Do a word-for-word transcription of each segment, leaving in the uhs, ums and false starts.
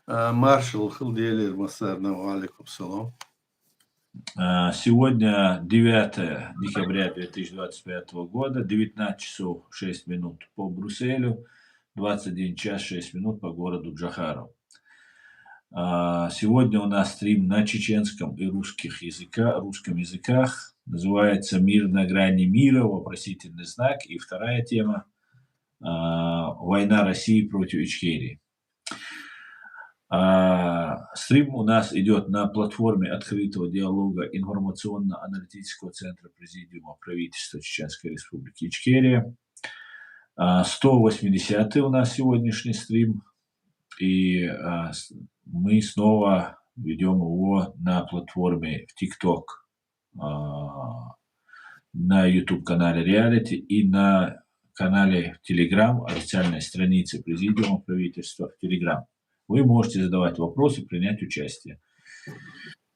А, маршал хилда, Дела лерина массарна. Ва Ӏалайкум салам. А, Сегодня девятое декабря две тысячи двадцать пятого года, девятнадцать часов шесть минут по Брюсселю, двадцать один час шесть минут по городу Джохару. А, Сегодня у нас стрим на чеченском и русских языка, русском языках. Называется «Мир на грани мира», вопросительный знак. И вторая тема, а, «Война России против Ичкерии». А, Стрим у нас идет на платформе открытого диалога информационно-аналитического центра Президиума правительства Чеченской Республики Ичкерия. А, сто восьмидесятый у нас сегодняшний стрим. И а, с- мы снова ведем его на платформе в TikTok, а, на YouTube-канале Реалити и на канале в Telegram, официальной странице Президиума правительства в Telegram. Вы можете задавать вопросы, принять участие.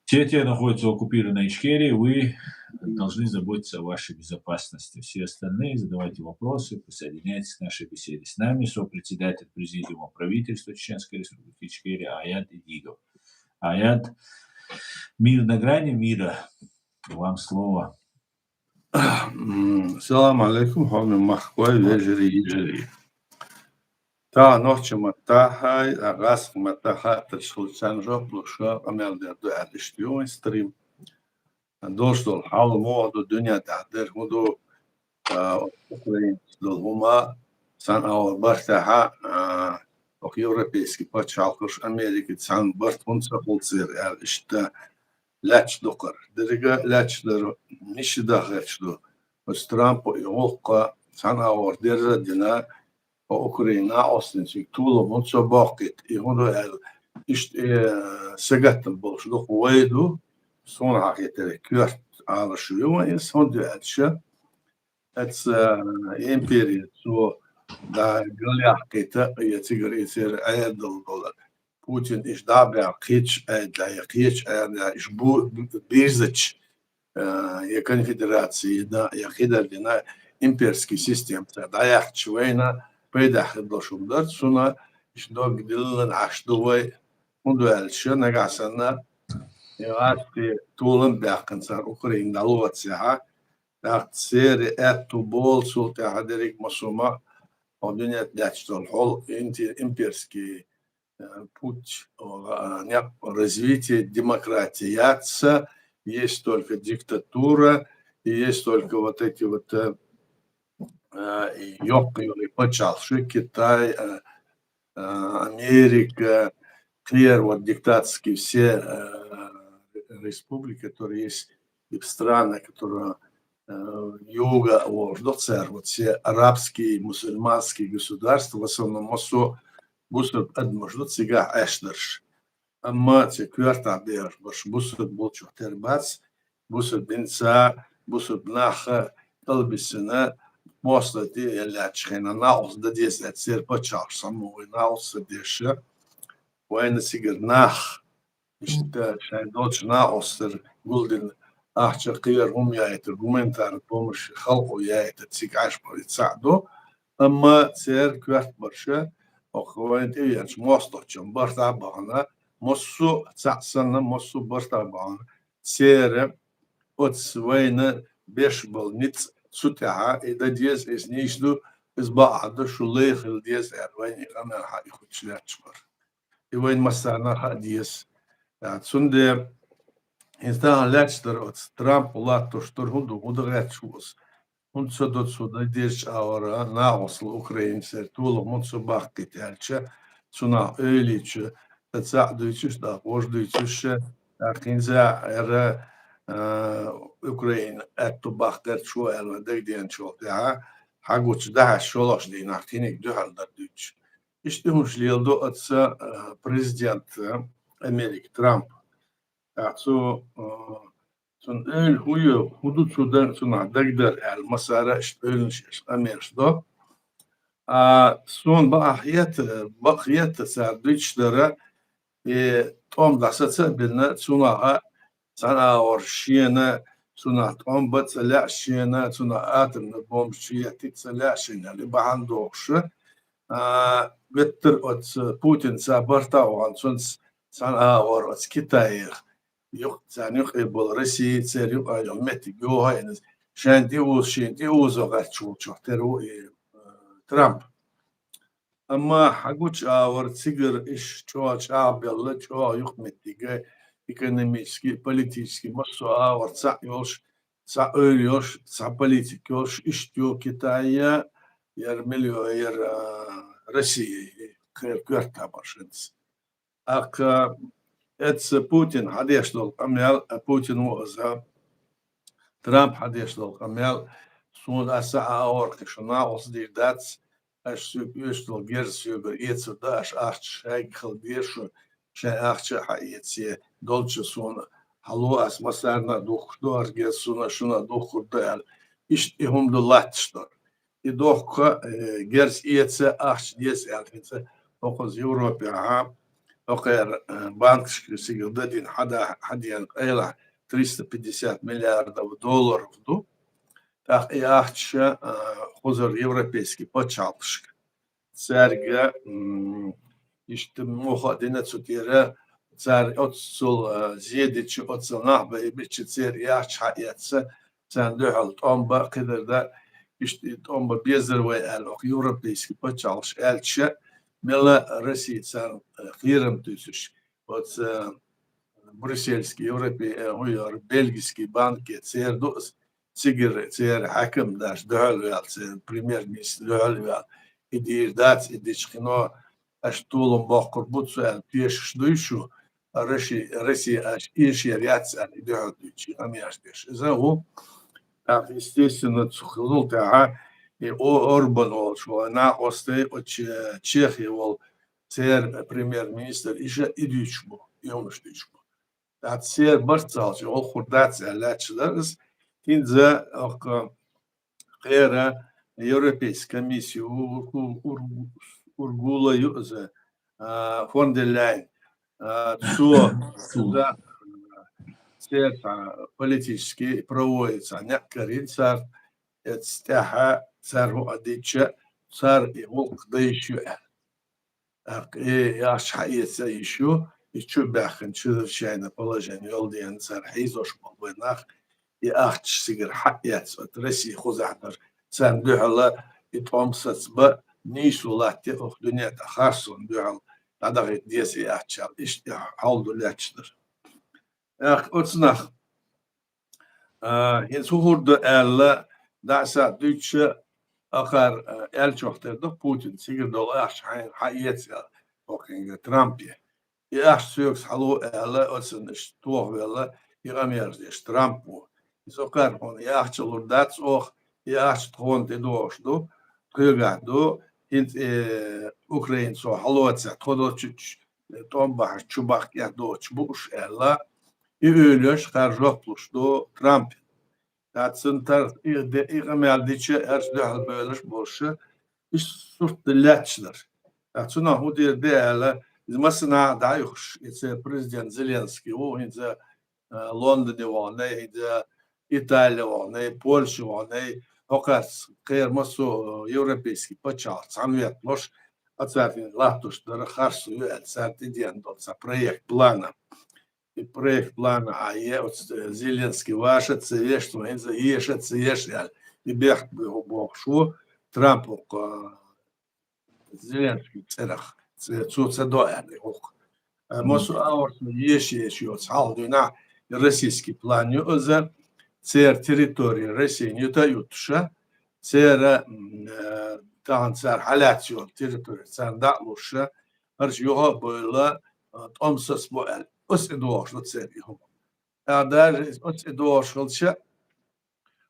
Те, те находятся в оккупированной Ичкерии, вы должны заботиться о вашей безопасности. Все остальные задавайте вопросы, присоединяйтесь к нашей беседе. С нами сопредседатель Президиума правительства Чеченской Республики Ичкерия Аяд Идигов. Аяд, «Мир на грани мира». Вам слово. М, Салам Ӏалайкум, хьоме махкой, вежарий, йижарий. Та нохча маттахьай, а гӀазкхи маттахьа таш хилчан жоп луша къамел дер ду аьлла иштта ю вайн стрим. Долаш дола хьал муха ду, дуьнен тӀехь дер хӀун ду, а, Украинца дола хӀума, цхьана агӀор бартахьа, а, оха европейский пачхьалкхаш, Америка цхьана барт хӀунда ца хул церан аьлла иштта лаьтташ ду кхар. Деррига лаьтташ дар мишта дахарч ду. Оцу Трампа и гӀуллакх цхьана агӀор дерза а дина, Украина Ӏоссинчуьнга толам хӀунда ца боккхийта, и хӀун ду аьлла, иштта, э, сагатта болуш дукха вай ду, суна хьахетарехь, коьрта Ӏалашо ю вайн иза, хӀунда ю аьлча, эцца, э, импери цо дӀа галъяьккхийта, я цигара и церан Ӏедал долу. Путин иштта дӀа а баьхна, кхечу Ӏедалехь, я кхечу Ӏедалехь, иштта бу-, бирзачу а, я конфедераци, я да-, я кхидӀа дина имперский система цара дӀаяьккхича вайна пайда хир долуш хӀума дара, цунна иштта дог диллина Ӏаш ду вай, хӀунда аьлча нагахь санна, я гӀазкхий толам а баьккхина цара Украина дӀалоцахьа, тӀаккха церан аьтту болу цул тӀаьхьа дерриг а массо а ма, хьо дуьнен тӀе лаьтташ долу хьол инти-, имперский э, путь, э, не-, развития демократии яц, есть только диктатура, и есть только вот эти вот, э, э, и йоккха-йоккха пачхьалкхаш, Китай, э, э, Америка, кхера вот диктаторские все, э, республики, которые есть, и страны, которые, э, юга волуш ду цара, вот все арабские, мусульманские государства, в основном массо бусурба адамаш ду цигахь Ӏаш дарш. Амма цу коьртахь бехаш барш бусурба болчух тера бац, бусурба динца, бусурба нах кӀалбисина, мостагӀа тӀе а лаьттачу хенахь накъост дан деза аьлла, церан пачхьалкхаш саммо вай накъост ца деш, вайна цигара нах, иштта шайн долчу накъостера гулдина ахча, кхера хӀума яйтар, гуманитарный помощь халкъо яйтар, цига Ӏаш бара и цхьаъ ду. Амма церан коьрта барша, оха вайна тӀевеанчу мостагӀчун бартахь а бахана, массо а цхьаъ санна, массо а бартахь а бахана, церан оцу вайна беш болу ницкъ цу тӀаьхьа, и дан деза, иза нийса ду, иза бакъахь ду, шу лай хила деза аьлла, вайна и къамел хьан и хуьлуш лаьтташ бара. И вайна массарна а хаа деза. А, цундела иза тахана лаьтташ дара оцу Трампа латтош дара, хӀунда, хӀунда гӀерташ ву аса. ХӀунда ца до цо дан дезачу агӀора накъостал Украинера толам хӀунда ца баккхийта аьлча, цунах эвлийча, дан цхьаъ дуьйцуш, дакъа вож дуьйцуш, тӀаккха хӀинца а эра, а, Украина аьтту баккхарчо аьлла дагадеанчул тӀаьхьа, хьагучу дахьаш шолгӀачу дийнахь кхиниг дуьхьал дар дуьйцуш. Иштта хӀумаш леладо оцу, а, президент, а, Америка Трамп. ТӀаккха цо, а, цунна эвла хӀун ю, хӀун ду цу дан-, цунах дагадара аьлла, массара а иштта эвланаш еш къамелаш до. А, суна бакъахь хета, бакъ хета цара дуьйцуш дара, и тӀом дӀасаца а бина, цунах а цхьана агӀор шена, цунах тӀом бан ца лаьа шена, цунах атомный бомба чу еттийта ца лаьа шена аьлла, и бахьана дохуш, а, геттара оцу Путинца барта а вахана, цунца цхьана агӀор оцу Китаех, юкъ-, царна юкъе болу Россия, церан юкъа йолу меттиг йохийна, шайна тӀеуза, шена тӀеуза гӀерташ волчух тера ву и, э, Трамп. Амма хьан гучу агӀор цигара иш чӀогӀа чӀагӀбелла, чӀогӀа юкъаметтига, экономически, политически, массо а агӀор цхьаъ йолуш, цхьа ойла йолуш, цхьа политика йолуш, иштта ю Китая, яра миллион, яра, а, Россия, кхера коьрта башинца. ТӀаккха эцца Путин хьадеш долу къамел, а, Путин ву иза, Трамп хьадеш долу къамел, суна аса а агӀор кхин шу накъост дийр дац, аша соьга оьшуш долу герз соьгара эцар ду, аша ахча шайга хила деза шу, шайн ахча а хьаэца, долчу суна хьало ас массарна а духкуш ду, аша герз суна, шуна а духкур ду аьлла. Иштта и хӀума ду латташ дара. И дохка, э, герз эца, ахча деза аьлла хӀинца, хӀокхуза Европехьа, хӀокхара, э, банкашка сигала дадина хьада-, хьадеана къайлахь триста пятьдесят миллиардов долларов ду. ТӀаккха и ахча, а, хузара европейски пачхьалкхашка. Цаьрга, м, иштта муха а дина цу тӀера, цара оццул, а, зедича, оццул нах байбича, церан и ахча хьаэца, царна дуьхьал тӀом бан кхидара дан, иштта и тӀом бан безар вай аьлла, оха европейски пачхьалкхаш аьлча, мела Россия царна, а, кхерам туьйсуш, оцу, а, брюссельский, европе-, э, хӀун яра, бельгийский банке церан ду ас, цигара церан хьаькам даш дуьхьал ваьлла, церан премьер-министр дуьхьал ваьлла. И дийр дац, и дича хино, аша толам боккхур бу цу аьлла, тешаш дуй шу, а Росси-, Россия аша эшар яц аьлла, и дуьхьал дуьйцу, и къамеш деш. Иза ву, тӀаккха, естественно, цу хилул тӀаьхьа, и О-, Орбан волчу вай накъостий, оцу Че-, Чехия волу церан премьер-министр иша и дуьйцуш бу, и хӀумаш дуьйцуш бу. ТӀаккха церан барт ца хилча, гӀуллакх хир дац аьлла лаьтташ дара иза. ХӀинца оха кхера Европейская комиссия, у-, у-, у-, Ургула ю иза, а, фон дер Ляйен. А, цо, цо, церан цхьа политический, правовой цхьа некъ карийна цара, эцу тӀаьхьа цара хӀуъа дича, цара и гӀуллакх дайш ю аьлла. ТӀаккха и ахча хьаэца йиш ю, и чу баьхкина чрезвычайное положение йолу дена цара хьийзош болу вай нах, и ахча цигара хьаэца, оцу Россия хузахь дара, царна дуьхьала и тӀом сацбан нийсо латте оха дуьне тӀе харцонна дуьхьал дӀадахийта деза и ахча аьлла, иштта и хьал ду лаьтташ дара. ТӀаккха оцу нах, а, хӀинца хӀун хир ду аьлла, дӀа а схьа дуьйцуша, ахара, а, аьллачух тера ду Путин, цигара долу ахча хьайна хьаэца аьлла, хӀокхуьнга Трампе. И ахча соьгахь хьало аьлла, оцунна иштта тохавелла, и къамелаш деш Трамп ву. Иза кхара хьуна и ахча лур дац оха, и ахча тхуна тӀедогӀуш ду, тхоьгахь ду, хӀинца, э, Украина цо хьалоцехь, тхо долчуьйтуш, э, тӀом бахьаш чу бахкӀехь доцуш бу уьш аьлла, и уьйлаш кхара жоп луш ду Трампе. ТӀаккха цунна тар-, и де-, и къамел дича, аьрш дуьхьал бевллаш болуша, иштта сурт дан лаьтташ дара. ТӀаккха цунах хӀун дийр де аьлла, иза массанхьа а дӀаюхуш, и церан президент Зеленский ву, хӀинца, а, Лондоне ваханай, хӀинца Италия ваханай, Польша ваханай, хӀокхаьрца кхера массо а европейский пачхьалкх цхьаьна ветталуш, а цаьрга латтош дара, харцо ю аьлла, цара тӀедеана долу цхьа проект плана. И проект плана а е, оцу Зеленский ваша ца веш, цо хӀинца еша ца еш аьлла, и бехк бохуш ву Трамп, а, Зеленский цӀерах, цӀе-, цо ца до аьлла, и гӀуллакх. Э, мгм. Массо а агӀор цо еша, еша йоцу хьалха дуьйна, и российский план ю иза, церан территори Россия юта а юттуша, церан, м, э, тахана цара хьалаьцна йолу территори царна дӀа а луша, хӀорш юха а бевлла, э, тӀом сацбо аьлла. Оцу тӀедогӀуш ду церан и хӀума. ТӀаккха даже иза оцу тӀедогӀуш хилча,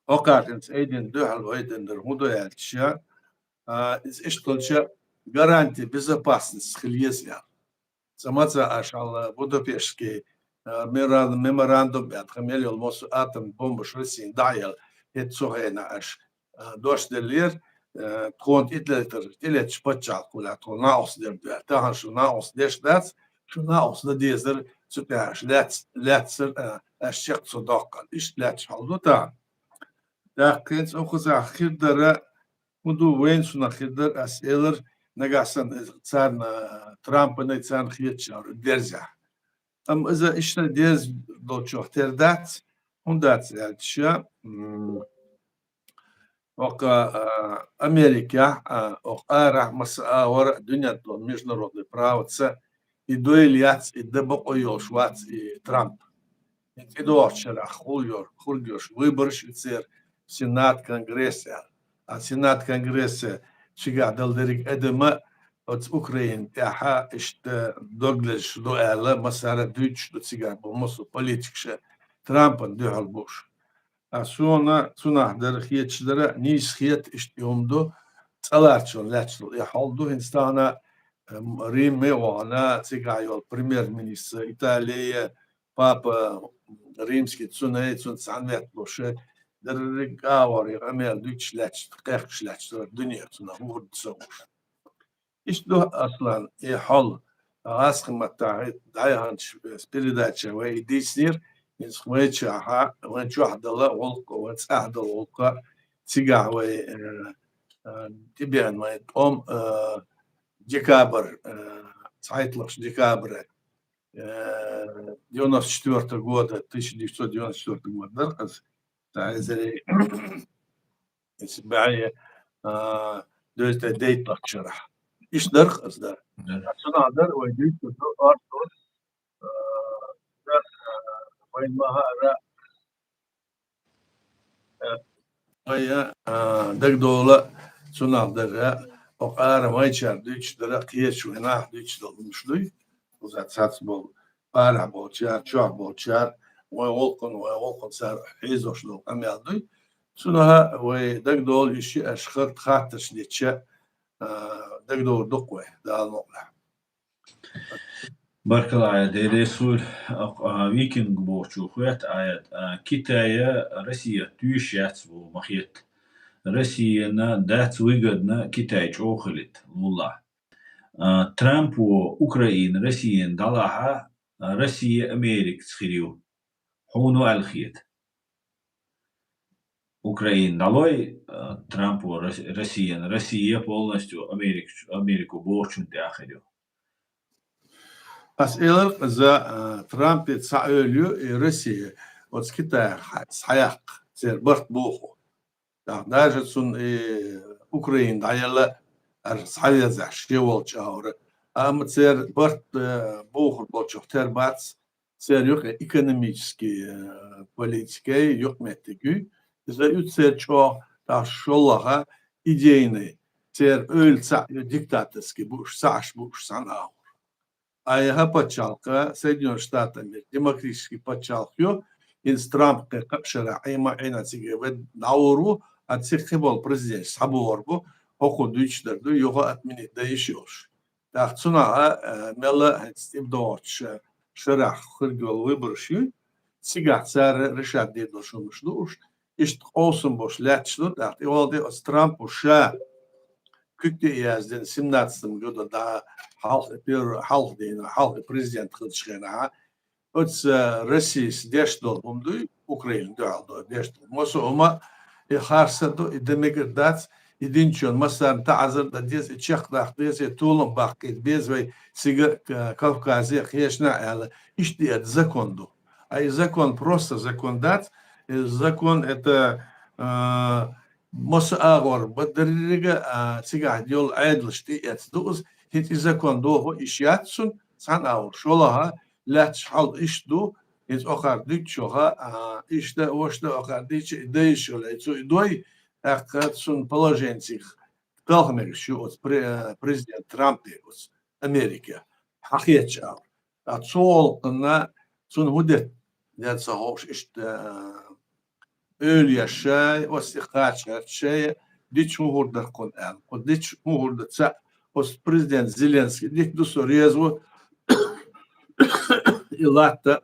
хӀокхара хӀинца айдина дуьхьал вай дина дара хӀун ду аьлча, а, иза иштта хилча, гарантия безопасности хила еза аьлла. Ца маца аша хьала Будапештский, а, меморан-, меморандум аьлла, тхан мел йолу массо а атом бомбаш Россина дӀа а елла, хӀета цу хенахь аша, а, дош деллера, а, тхуна тӀе тӀелетар-, тӀелетташ паччахьалкх хилахь, тхуна накъост дер ду аьлла. Тахана шу накъост деш дац, шу накъост дан дезара, цу тӀехь аша лаьц-, лаьццара, а, аша чекх ца доккху аьлла. Иштта лаьтташ хьал ду тахана. ТӀаккха хӀинца укхазахь хир дара, хӀун ду вайна цунах хир дара, ас элира, нагахь санна царна, Трампана царна хетача дерзехь. Амма иза иштта деза долчух тера дац, хӀунда дац аьлча, м, оха, а, Америкехь, а, оха арахь масса а вара дуьненна международный праваца, и дойла яц, и дан бакъо йолуш вац и Трамп. И тӀедогӀучу шарахь хул йор-, хург йолуш выбораш и церан Сенат, Конгресс аьлла. А Сенат, Конгрессе чигахь дала дерриг адама оцу Украина тӀехь иштта дог лезаш ду аьлла, массара а дуьйцуш ду цигахь бу массо а политикаша Трампана дуьхьал бууш. А суна цунах дара хеташ дара, нийса хета иштта и хӀума ду, цӀа ларчо лаьтташ долу и хьал ду, хӀинца тахана, эм, Риме а вахана, цигахь йолу премьер-министр Италия, папа римский цунна, цунна цхьаьна метталуш, дерриг а вара и къамел дуьйцуш лаьтташ, кхехкаш лаьтташ дара дуьне цунах мухӀарда ца вуш. Иштта ду, Аслан, и хьал гӀазкхийн маттахь дӀаяханчу передача вай и дийцинера, иза вайчахьа, вайн чохь дала гӀуллакх, вайн цӀахь дала гӀуллакх, цигахь вай, э, э, тӀебеана вайн тӀом, э, декабрь, э, цхьайтталгӀачу декабре, э, девяносто четвёртого года, тысяча девятьсот девяносто четвёртый год дара хаза, цхьа эзар, если бӀе, а, дезткъе дейтталгӀачу шарахь. Иштта дара хаза дара. Да. Цунах дара вай дуьйцур ду, орцо, а, дара, а, вайн ма-хаъара, а, вай, а, дагадовла, цунах дара, оха ара вайчара дуьйцуш дара, кхечу вай нах дуьйцуш долу хӀумаш дуй. Уза цац болу, парахь болчара, чохь болчара, вайн гӀуллакхана, вайн гӀуллакхана цара хьийзош долу къамел дуй. Цунах вай дагадовла, уьш шиъ аша хатта хаттарш дича, а, дагадовр ду-кх вай, Дала мукъ лахь. Баркалла, Ӏаят, Дела реза хуьлда. А, викинг бохучо хоьтту, Ӏаят, а, Китая Россия туьйш яц боху ма хетта. Россияна дац выгодно Китай чӀогӀа хилийта, лулахь. А, Трампо Украина Россияна дӀалахь, а, Россия Америкаца хир ю. Хьуна аьлла хета. Украина дӀалой, а, Трампо Рос-, Россияна, Россия полностью Америка, Америко бохучунна тӀехь хир ю. Ас элар, за, а, Трампе цхьа ойла ю, и Россия оцу Китайх схьаяккха, церан барт боху. ТӀаккха даже цунна и Украина дӀаелла, ара схьавезахь, шен волчу агӀора. Амма церан барт, э, бухур болчух тера бац, церан юкъа экономический, э, политикай юкъаметтиг ю. Иза ю церан чӀогӀа, тӀаккха шолгӀа идейный, церан ойла цхьаъ ю диктаторский бууш, цхьаъ аш бууш цхьана агӀор. Ай хӀа пачхьалкха, Соединённые Штаты Америки, демократический пачхьалкх ю, хӀинца Трамп кхин кхаа шарахь Ӏема Ӏина цига вед дӀагӀур ву, а цига кхин болу президенташ схьабогӀур бу, хӀокхо дуьйцуш дара ду, юха отменить дан йиш йолуш. ТӀаккха цунах а, а, мелла а хӀинца тӀебдогӀучу ша-, шарахь хирг йолу выбораш ю, цигахь цара решать дийр долуш хӀумаш ду уьш, иштта къовсам болуш лаьтташ ду, тӀаккха тӀе валде оцу Трампо ша куьг тӀе яздина семнадцатом году да хьалха, первый, хьалха дийна, хьалха президент хилчу хенахь, оцу, э, Россис деш долу хӀума дуй, Украина дуьхьал до деш долу. Масо хӀума и харса ду, и дан мегар дац, и динчун массарна таӀзар дан деза, и чекхдаккха деза, и толам баккхийта беза вай цига, э, Кавказе, кхечанхьа аьлла, иштта и закон ду. А и закон просто закон дац, и закон это, э, Масса агӀор бан деррига, а, цигахь йолу Ӏедалш тӀеэцна ду иза, хӀинца и закон дохо иш яц цунна, цхьана агӀор шолгӀа, лаьтташ хьал иштта ду, хӀинца охар дуьтчуха, а, иштта, вошта охар дийча, и дайш йолу, и цу и дой, тӀаккха цунна положение цига талха мегаш ю оцу пре-, а, президент Трампе оцу Америке. Хьан хеташ агӀор. Ткъа цу гӀуллакхана цунна хӀун де деза ца хууш иштта, а, ойла еш шай, оцу тӀе кхача гӀерташ шай, дича хӀун хӀур дара кхунна аьлла. Кху дича хӀун хӀур дан ца, оцу президент Зеленский дика ду, со реза ву, и латта,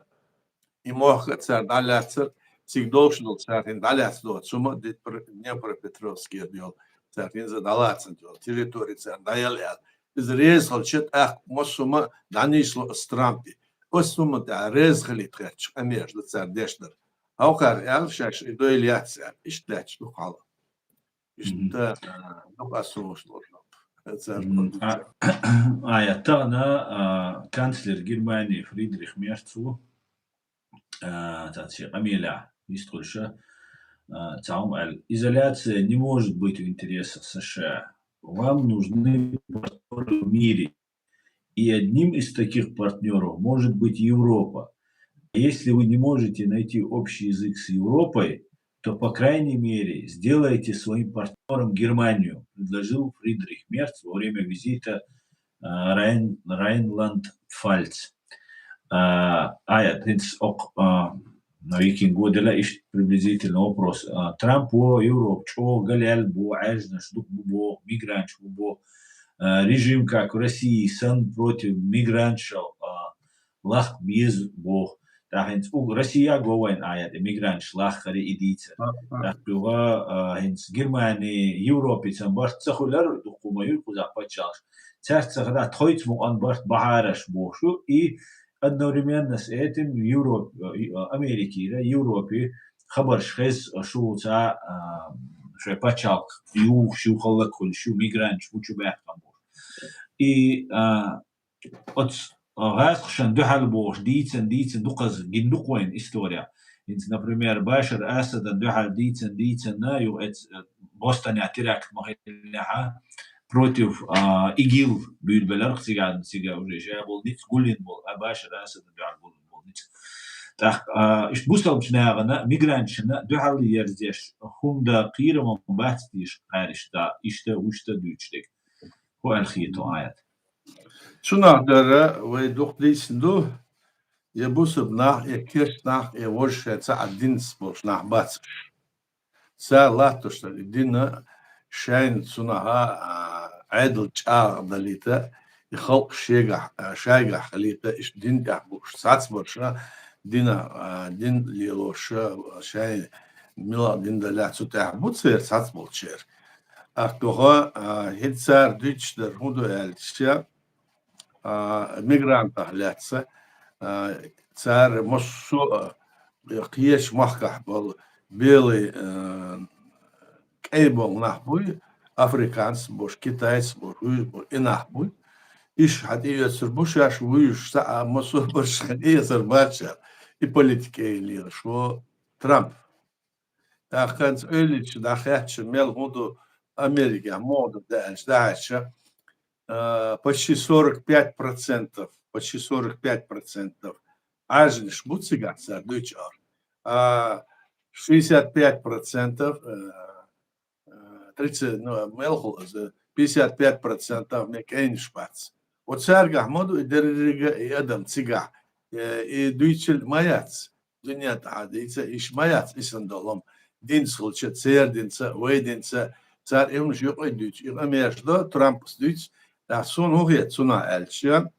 и мохк а цара дӀалаьцар, цига долуш долу цара хӀинца дӀалаьцна доцу хӀума, Днепр-, Днепропетровскера йолу, цара хӀинца дӀалацна йолу территори цара дӀаяла аьлла. Иза реза хилча, тӀаккха массо а хӀума дӀанийсло оцу Трампе. Оцу хӀуманна тӀехь реза хилийта гӀерташ къамелаш ду цара деш дара. Хьовкхара аьлла шаьш и дойла яц аьлла, иштта лаьтташ ду хьала. Иштта, а, дукха ас хӀумаш долуш. цар М, а, а, я тахана, а, канцлер Германии Фридрих Мерц ву, а, цаца шен къамелехь вистхуьлуш, а, цхьа хӀума аьлла: «Изоляция не может быть в интересах С Ш А. Вам нужны партнёры в мире. И одним из таких партнёров может быть Европа. Если вы не можете найти общий язык с Европой, то, по крайней мере, сделайте своим партнёром Германию», предложил Фридрих Мерц во время визита, а, Райн-, Райнланд-Пфальц. А, а, я, хӀинца окх-, а, на викинг года ла иштта приблизительно вопрос. А, Трамп ву Европа чӀогӀа галел бу, Ӏаьржанаш дукха бу боху, мигранташ бу боху. А, режим, как в России, санна против мигрантов, а, лахка беза боху. ТӀаккха хӀинца уг-, Россия го вайн, а, я, тӀе мигранташ лахкаре и дийца. ТӀаккха юха, а, хӀинца Германи, Европе цхьана барт ца хуьлар, дукха ма ю кхузахь паччахьаш. Цаьрца хила тхоьца мукъан барт бахьараш бохуш ю, и одновременно с этим Европе, э, Америкера, Европе хабарш хеза, шу ца, а, шайн пачхьалкх юхуш ю, хӀаллакьхуьлуш ю, мигранташ бу чу баьхкина бохуш. И, а, оцу, а, гӀазкхашна дуьхьал бохуш дийцан, дийцан дукхаза гина ду-кх вайн история. ХӀинца, например, Башар Асадан дуьхьал дийцан, дийцан, юха эц-, Бостонехь теракт ма хиллехьа, против, а, ИГИЛ буьйлабеларх цигахь, цига уже ша болу ницкъ гулйина болу, а, Башар Асадан дуьхьал гулйина болу ницкъ. ТӀаккха, а, иштта бусалбачу нахана, мигранташна дуьхьал ерзеш хӀума дан кхерам бац дийша кхаьриш да, иштта, вуьшта дуьйцуш дерг. ХӀун аьлла хета хьуна, Аят? Цунах дара вай дукха дийцина ду, я бусалба нах, я керста нах, я вожаш шайн цхьа а динца болуш нах бац уьш. Цара латтош дара и дин шайна цунах, а, Ӏедал чӀагӀдалийта, и халкъ шегахь, а, шайгахь хилийта, иштта дин тӀехь бууш, цхьацбарша дина, а, дин лелоша, шайн мила дин далехь цу тӀехь бу церан цхьацболчеран. Ахтоха, а, хӀинца цара дуьйцуш дара хӀун ду аьлча, а, мигрантах лаьцна, а, цара массо а кхечу махкахь болу белый, а, кӀай болу нах буй, африканец бош, китаец бош, вуьш бу, и нах буй. Иша хьан тӀеоьцур бу шаьш вуьйш, цхьа а массо а барш хьан тӀеэцар бац шаьш, и политика лелаш ву Трамп. ТӀаккха хӀинца Ӏуьллича дӀахаьттича, мел хӀун ду Америкехь, муха ду даьлча, дӀахьаьжча, а, почти сорок пять процентов, почти сорок пять процентов Ӏаьржанаш бу цигахь цара дуьйцу ара. А, шестьдесят пять процентов, а, а, тридцать, ну, мелхула иза, пятьдесят пять процентов мел кӀайнаш бац. Вот цаьргахь ма ду и деррига и адам цигахь, э, и дуьйцил ма яц. Дуьнен тӀехь дийца, иша ма яц, исан долу хӀума. Динца хилча, церан динца, вай динца, цара и хӀумаш юкъа а дуьйцу, и къамелаш до, Трампас дуьйцу, тӀаккха суна хӀун хета цунах аьлча,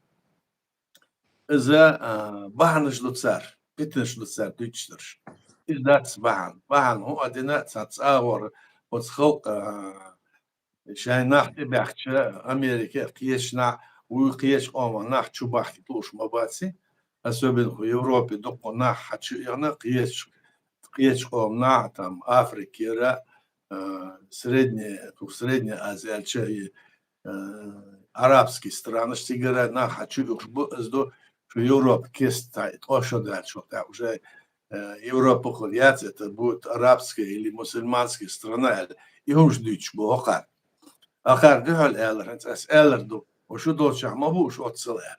иза, а, бахьанаш ду цара, питанаш ду цара дуьйцуш дарш. Иза дац бахьана. Бахьана хӀун а дина, цхьа цӀа а гӀора, оцу халкъ, а, шайн нах тӀебаьхча, Америка кхечу нах, вуй кхечу къоман нах чу бахкийта лууш ма баци, особенно хӀу Европе дуккха нах хьан чу ихна, кхечу, кхечу къоман нах, там, Африкера, а, Средняя, хӀу Средняя Азия аьлча, и, а, арабский странаш цигара нах хьан чу юхуш бу, из ду, шу Европа кеста тӀе шо даьлча, уже э, Европа хуьлу яц, это будет арабская или мусульманская страна аьлла. И хӀумаш дуьйцуш бу хӀокхара. Ахара дуьхьал аьллар, хӀинца ас аьллар ду. Уьш шу долчохь ма бу уьш оццул аьлла.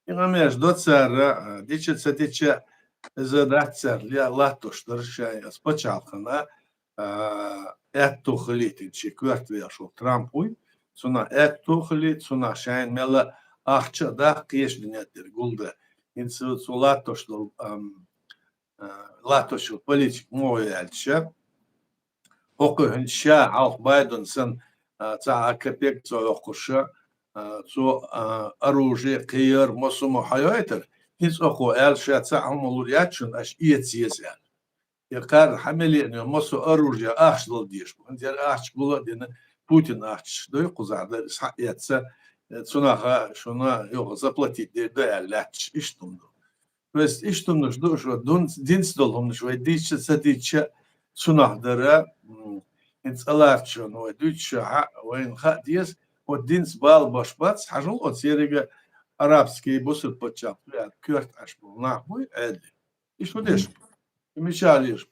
И къамелаш до цара, а, дича ца дича, иза дац цара ле-, латтош дара шайн ас пачхьалкхана, а, аьтту хилийтина шен коьрта вехаш волу Трамп вуй. Цунах аьтту хили, цунах шайна мелла ахча а даккха, кхечу дуьнен тӀера гулда. ХӀинца цо латтош долу, ам, а, латтош йолу политика муха ю аьлча, хӀокху хӀинца ша хьалха Байден санна, а, цхьа а капек ца йоккхуш, а, цо, а, оружие, кхиар, массо а ма хьайойтар, хӀинца хӀокхо аьлла, ша цхьа а хӀума лур яц шуна, аша эца еза аьлла. И кхара хьан меллиъна йолу массо а оружие ахча дала дезаш бу. ХӀинца ахча гула а дина, Путин ахчаш дуй, кхузахь дара, схьа а эцца, цунаха шуна юха заплатить дийр ду аьлла лаьтташ, иштта хӀума ду. То есть иштта хӀуманаш ду уьш, дунц-, динца долу хӀуманаш вай дийцча, ца дийцча, цунах дара, м, хӀинца цӀа лаьттачунна вай дуьйцуш хьа, вайна хаа деза, вот динца бала беш бац, хьажал оцу еррига арабский бусург паччахьалкхе аьлла, коьрта Ӏаш болу нах буй, Ӏедале. И шу деш? И мича леш?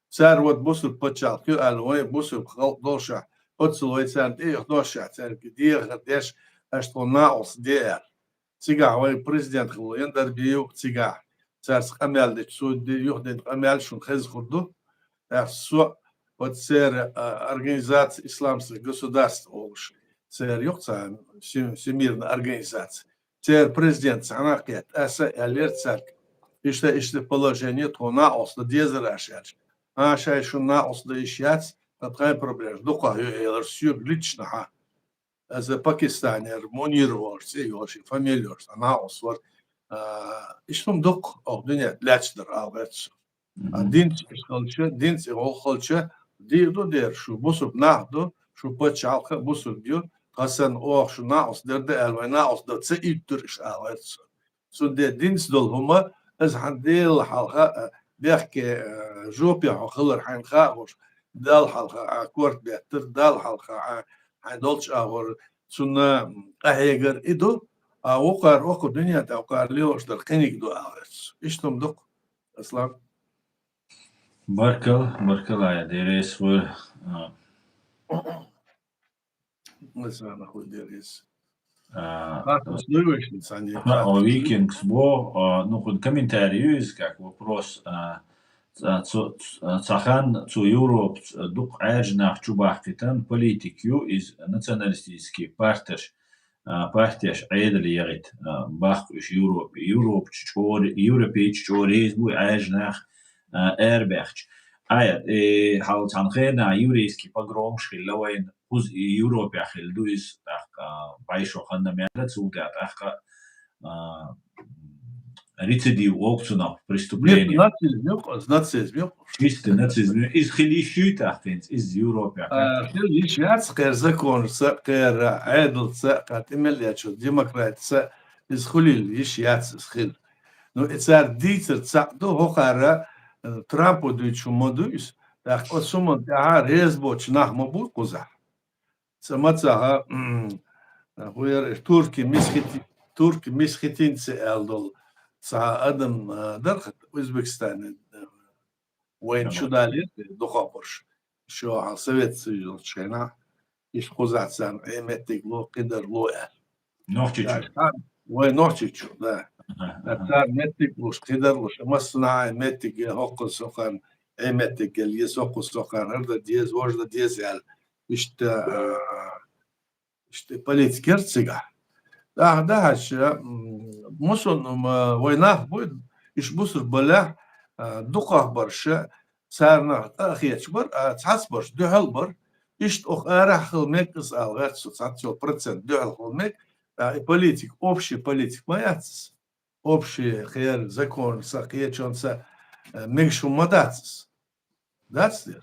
Цара вот бусург паччахьалкхе аьлла, вай бусург халкъ долушехь, оццул вай царна тӀеэха долушехь, цаьрга дехар деш, аша тхуна накъост де аьлла. Цигахь вайн президент хилла Яндарбиев, цигахь цаьрца къамел дечу судьи юхадина къамел шуна хезна хир ду. ТӀаккха со оцу церан, а, организация «Исламское государство» олуш, церан юха цхьа всемирная организация. Церан президент цхьаьна а кхетта, аса а аьллера цаьрга: «Иштта, иштта положение, тхуна накъост дан дезара аша», аьлча. «А, шайн шуна накъост дан йиш яц, ткъа тхайн проблемаш дукхах ю», элира соьга личнахьа. Аса Пакистанера Мунир олуш цӀе йолуш, и фамилия йолуш, цхьа накъост вара. А, иштта хӀума дукха оха дуьнен тӀе лаьтташ дара, ала гӀерта со. А динца иштта хилча, динца и гӀуллакх хилча, дийр ду дера, шу бусург нах ду, шу паччахьалкх а бусург ю, тхан санна оха шу накъост дер ду аьлла, вай накъост дан ца уьттура иштта, ала гӀерта со. Цундела динца долу хӀума, иза хьан Делан хьалха, а, бехке, а, жопе хьо хилар хьайна хаалуш, Далла хьалха а корта беттар, Далла хьалха а хьайн долчу агӀор цунна къахьегар и ду, а вукхара, вокху дуьнен тӀе вукхара лелош дар кхиниг ду, ала гӀерта со. Иштта хӀума ду-кх, Аслан. Баркалла, баркалла, я деррис вур, а, Лесана хуй деррис. А, Хаттарш дуй вайшна цхьаьна? Ха, о, Викингс бо, а, ну, хӀун комментарий ю иза, как вопрос, а, ца-, цу-, ца-, цхьа хан цу Европа, ц-, дукха Ӏаьржа нах чу бахкийтина политик ю, иза националистический партеш, а, партеш Ӏедал ягӀийта, а, баккха уьш Европе. Европа чу чӀогӀа, европейчу чӀогӀа реза бу Ӏаьржа нах, а, арабаьхча. Ая, э, хьал цхьана хенахь еврейский погромаш хилла вайна, кхуза и Европехь хилла ду иза, тӀаккха, а, бӀешо ханна мел, цул тӀаьхьа тӀаккха, а, рецидив олу цунах, преступление. Нет, нацизм ю, нацизм ю. Чистый нацизм ю. Иза хила йиш юй тӀаккха хӀинца, иза Европехь? А, хила йиш яц, кхера законашца, кхера Ӏедалца, кхера тӀе мел ечу демократица, иза хуьлийла йиш яц, иза хила. Ну, и цара дийцар цхьаъ ду, хӀокхара, э, Трампо дуьйцуш хӀума ма ду иза. ТӀаккха оцу хӀуманна тӀехь реза боцу нах ма бу кхузахь. Ца мацаха, м, хӀун яра, турки мисхити-, турки мисхитинцы аьлла долу цхьа адам, э, дара Узбекистане, э, вайна чу далийра дукхахберш. Шо хьал Совет Союз йолчу хенахь, иштта кхузахь царна Ӏен меттиг ло, кхидар ло аьлла. Нохчийчу? Да, ша-, вай Нохчийчу, да. Аха, аха. Царна меттиг луш, кхидар луш, массанхьа Ӏен меттиг, хӀокху сохарна Ӏен меттиг гел, е соху сохарна, хӀара дан деза, важа дан деза аьлла. Иштта, а, Иштта политика яра цигахь. ТӀаккха дахьаш, м, мусулман, м, вай нах буй, иштта бусург балехь, а, дукхахберш, царна къа а хеташ бара, а цхьацберш дуьхьал бара. Иштта оха арахь хила мега иза, ала гӀерта со, цхьацца йолу процент дуьхьал хила мега, а, и политика, общий политика ма яц иза. Общий кхера законца, кхечунца, э, мегаш хӀума ма дац иза. Дац дера?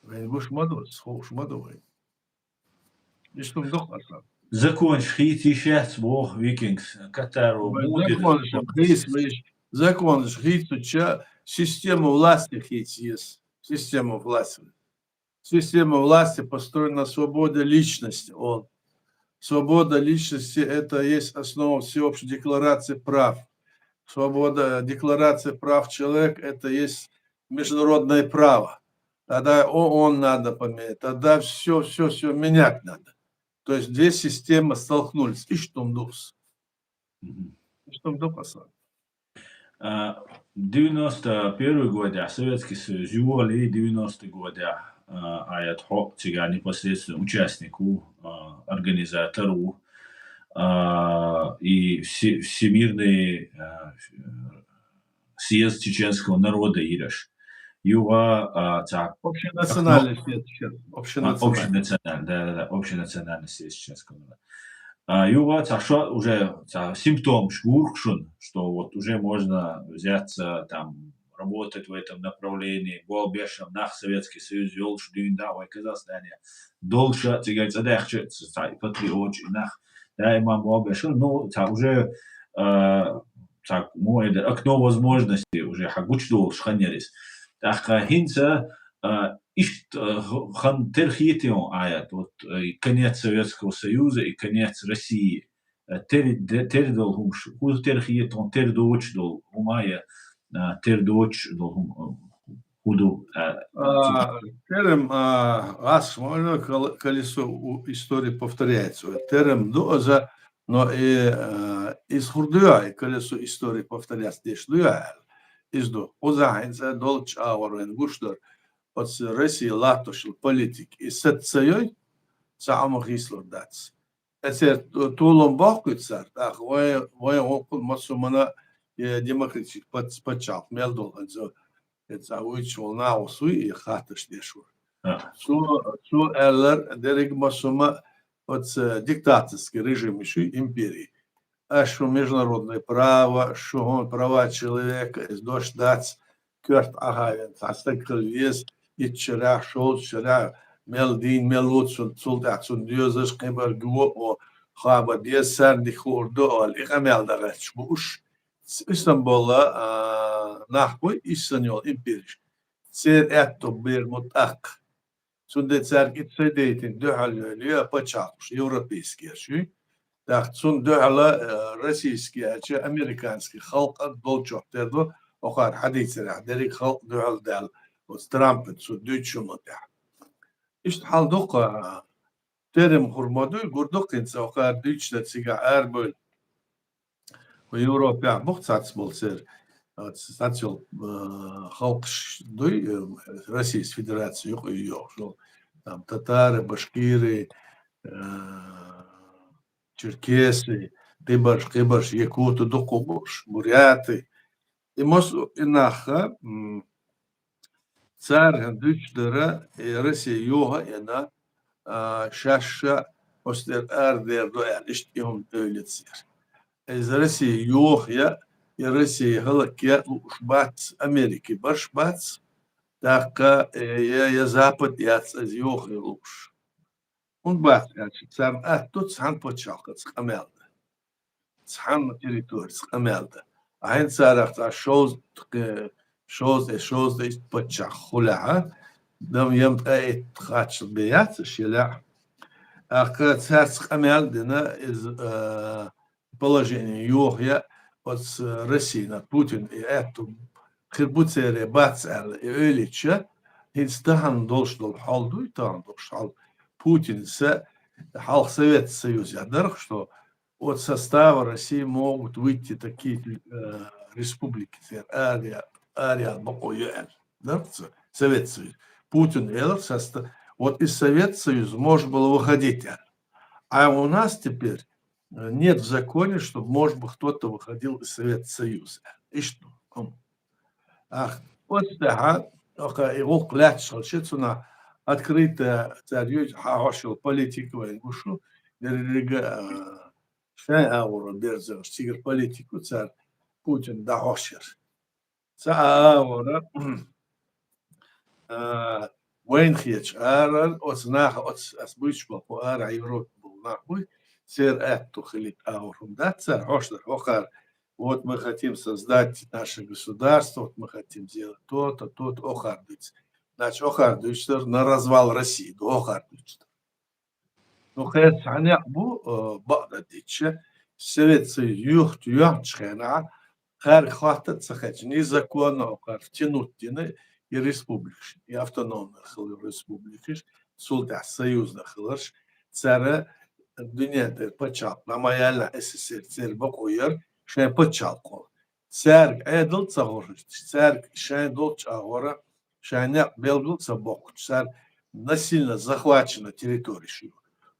Вайн гуш ма ду, хууш ма ду вайн. Иштта хӀума ду-кх, Аслан. Законаш хийца йиш яц боху Викингс, Катаро. Вайн муха дира? Законаш хийца йиш, законаш хийцача система власти хийца еза. Система власти. Система власти построена на свободе личности. Он. Свобода личности — это есть основа всеобщей декларации прав. Свобода, декларация прав человека — это есть международное право. Тогда ООН надо поменять. Тогда всё, всё, всё менять надо. То есть две системы столкнулись. Иштта хӀума ду иза. Мгм. Иштта хӀума ду, Аслан. А, девяносто первый годехь Советский Союз йолий, девяностый годехь, а, а я тхо цигахь непосредственно участник ву, а, организатор ву, а, и все-, всемирный, а, съезд чеченского народа йира аша. Юха, а, цхьа Общенациональный съезд чечен-, а, общенациональный. Общенациональный, да, да, да, общенациональный съезд чеченского народа. А, юха цхьа шо уже, цхьа симптомаш гур-кх шуна, что вот уже можно взяться, там, работать в этом направлении, болх беш нах, Советский Союз йолуш дуьйна, да, вай Казахстане долуш, цигара цӀа даьхча, ц-, цхьа патриоташ нах, даиман болх беш, ну, цхьа уже, а, цхьа, мо эдер, окно возможностей уже хьан гучудолуш хан яра иза. ТӀаккха хӀинца, а, Иштта, э, х-, хан тера хетий хьуна, Аят, вот, э, конец Советского Союза и конец России. Э, тера де-, тера дола хӀумаш, хӀу тера хетий хьуна, тера доацаш дола хӀума я, э, тера доацаш дола хӀума, э, хӀу ду, э, А, терем, а, аз смотрю, кол-, колесо у-, истории повторяется. Терем ду аза, но и, э, из хурдуя, и колесо истории повторяться деш дуя. Из ду. Уза хӀинца долча агӀор вайн гуш дар. Оцу Россия латтошал политик и сад ца йой, ца Ӏама хийслур дац. Эцер ту-, тулам боккхуьйту цара, тӀаккха вай, вай гӀуллакхун массо мана е демократический пац-, паччахьалкх мел долу хӀинца, хӀинца вуьйцуш волу нахус вуй и хатташ деш ву. Ага. Цо, цо аьллар дерриг массо ма оцу диктаторский режим шу империи. Аш шу международное право, шу хӀун права человека, иза дош дац, коьрта Ӏахавен, цхьа стаг хила веза, итт шарахь, шовзткъа шарахь, мел дийна, мел ву цун, цул тӀаьхьа цунна доьзаш, кхин бара гуо, о, хаба деза, царна дика хуур ду, олу, и къамел дан гӀерташ бу уьш. Ц-, Истанбула, а, нах буй, иссана йолу империш. Церан аьтту бер бу тӀаккха. Цундела цаьрга итт сай дейтина дуьхьал йойла, я пачхьалкхаш, европейский аш ю. ТӀаккха цунна дуьхьала, э, российский аьлча, американский халкъа долчохь тера ду, охара хьадийцарехь, дерриг халкъ дуьхьал даьлла, оцу Трампа цу дуьйцучунна тӀехь. Иштта хьал дукха, терем хӀур ма дуй, гур дукха хӀинца охара дуьйцуш дан цигахь арабевлла. Вай Европехь бу-кх цац болу церан, а, цац йолу, а, халкъаш дуй, а, Российс Федераци юкъа йогӀуш йолу, там, татары, башкиры, а, черкесы, кхибарш, кхибарш, якуты дукха бу уьш, буряты. И массо а и нах, м, цара дуьйцуш дара, и Россия йоха а йина, а, шаьш ша оцу тӀера арадер ду аьлла, иштта и хӀума девлла церан. Иза Россия йоха я, и Россия хӀаллакьян лууш бац, Америки барш бац, тӀаккха, э, я, я Запад яц иза йоха лууш. ХӀунда бац аьлча, царна атта ду цхьана пачхьалкхаца къамел дан. Цхьана территорица къамел дан. Ахьа царах цхьа шовзткъе, шовзткъе, шовзткъе итт паччахь хулехьа, дам ям ткъе итт хаччал бен яц аш елехь. ТӀаккха цаьрца къамел а дина, иза, а, положение йохаян оцу Россина, Путин и аьтту хир бу церан бац аьлла, и ойла йича, хӀинца тахана долуш долу хьал дуй, тахана долуш хьал. Путинца хьалха Совет Союз яхь дара-кх, что от состава России могут выйти такие, э, республики, церан араяла, араяла бакъо ю аьлла. Дара-кх цо, Совет Союз. Путин элар соста-, вот из Совет Союз можно было выходить аьлла. А у нас теперь, э, нет в законе, чтобы, может быть, кто-то выходил из Совет Союза. Иштта, м. Ах, оцу тӀаьхьа, оха и гӀуллакх лаьтташ хилча, цунах открыто цара юьйцу хьан хьошал политика вайн гушу, деррига, а, шайн агӀора берзарш, цигара политику цара Путин дӀахьошшар. Ца а агӀора, а, вайна хеташ арара, оцу наха, оцу ас буьйцуш болу кху ара Европа болу нах буй, церан аьтту хилийта агӀор хӀума дац цара, хьош дар хӀокхара, вот мы хотим создать наше государство, вот мы хотим сделать то-то, то-то, охар дуьйцу. Значит, охар дуьйцу дар на развал России, ду охар дуьйцу дар. Ну, кхерца хьан некъ бу, э, бакъдерг дийцича, Совет Союз юхт-, юьхначу хенахь, кхаьрга хатта а ца хечна, и законно кхаьрга тянуть дина, и республикаш, и автономный хилла республикаш, цул тӀаьхьа союзна хиларш, цара дуьнен тӀера пачхьалкх, ма яьлла СССР, церан бакъо яра шайн пачхьалкх хила. Цаьрга Ӏедал ца хӀорхуьйтуш, цаьрга шайн долчу агӀора шайн некъ белгал ца боккхучу, цара насильно захвачена территория шу.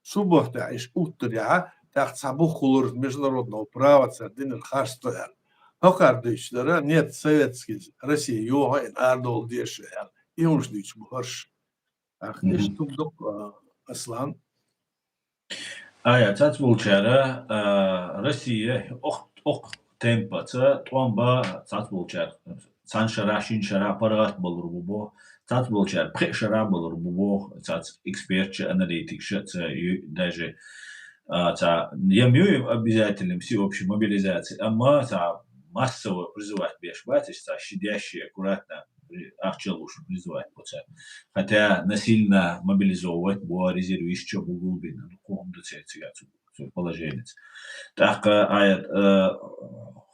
Цу бохтехь иштта уттарехьа, тӀаккха цхьа бух хулар международного права цара динарг харц ду аьлла. ХӀокхара дуьйцуш дара, нет, советский Россия йоха а йина арадовла дезаш ю аьлла. И хӀумаш дуьйцуш бу хӀорш. Ах, Мгм. Иштта хӀума ду-кх, а, Аслан. Ая, цац болчара, а, Россия ох-, ох темпаца, тӀом ба цац болчара, цхьана шара, шина шара паргӀат балур бу бо, цац болчара пхеа шара балур бу бо, цац экспертша, аналитикша, ца ю-, даже, а, ца, ем ю обязательным всеобщей мобилизации, амма ца массово призывать беш бац, ца ши деши аккуратно ахча луш призывать бу цара. Хотя насильно мобилизовывать бу, резервист чо бу гулбина, ну, кхо хӀума ду церан цига цу, цу положеница. ТӀаккха аят, э,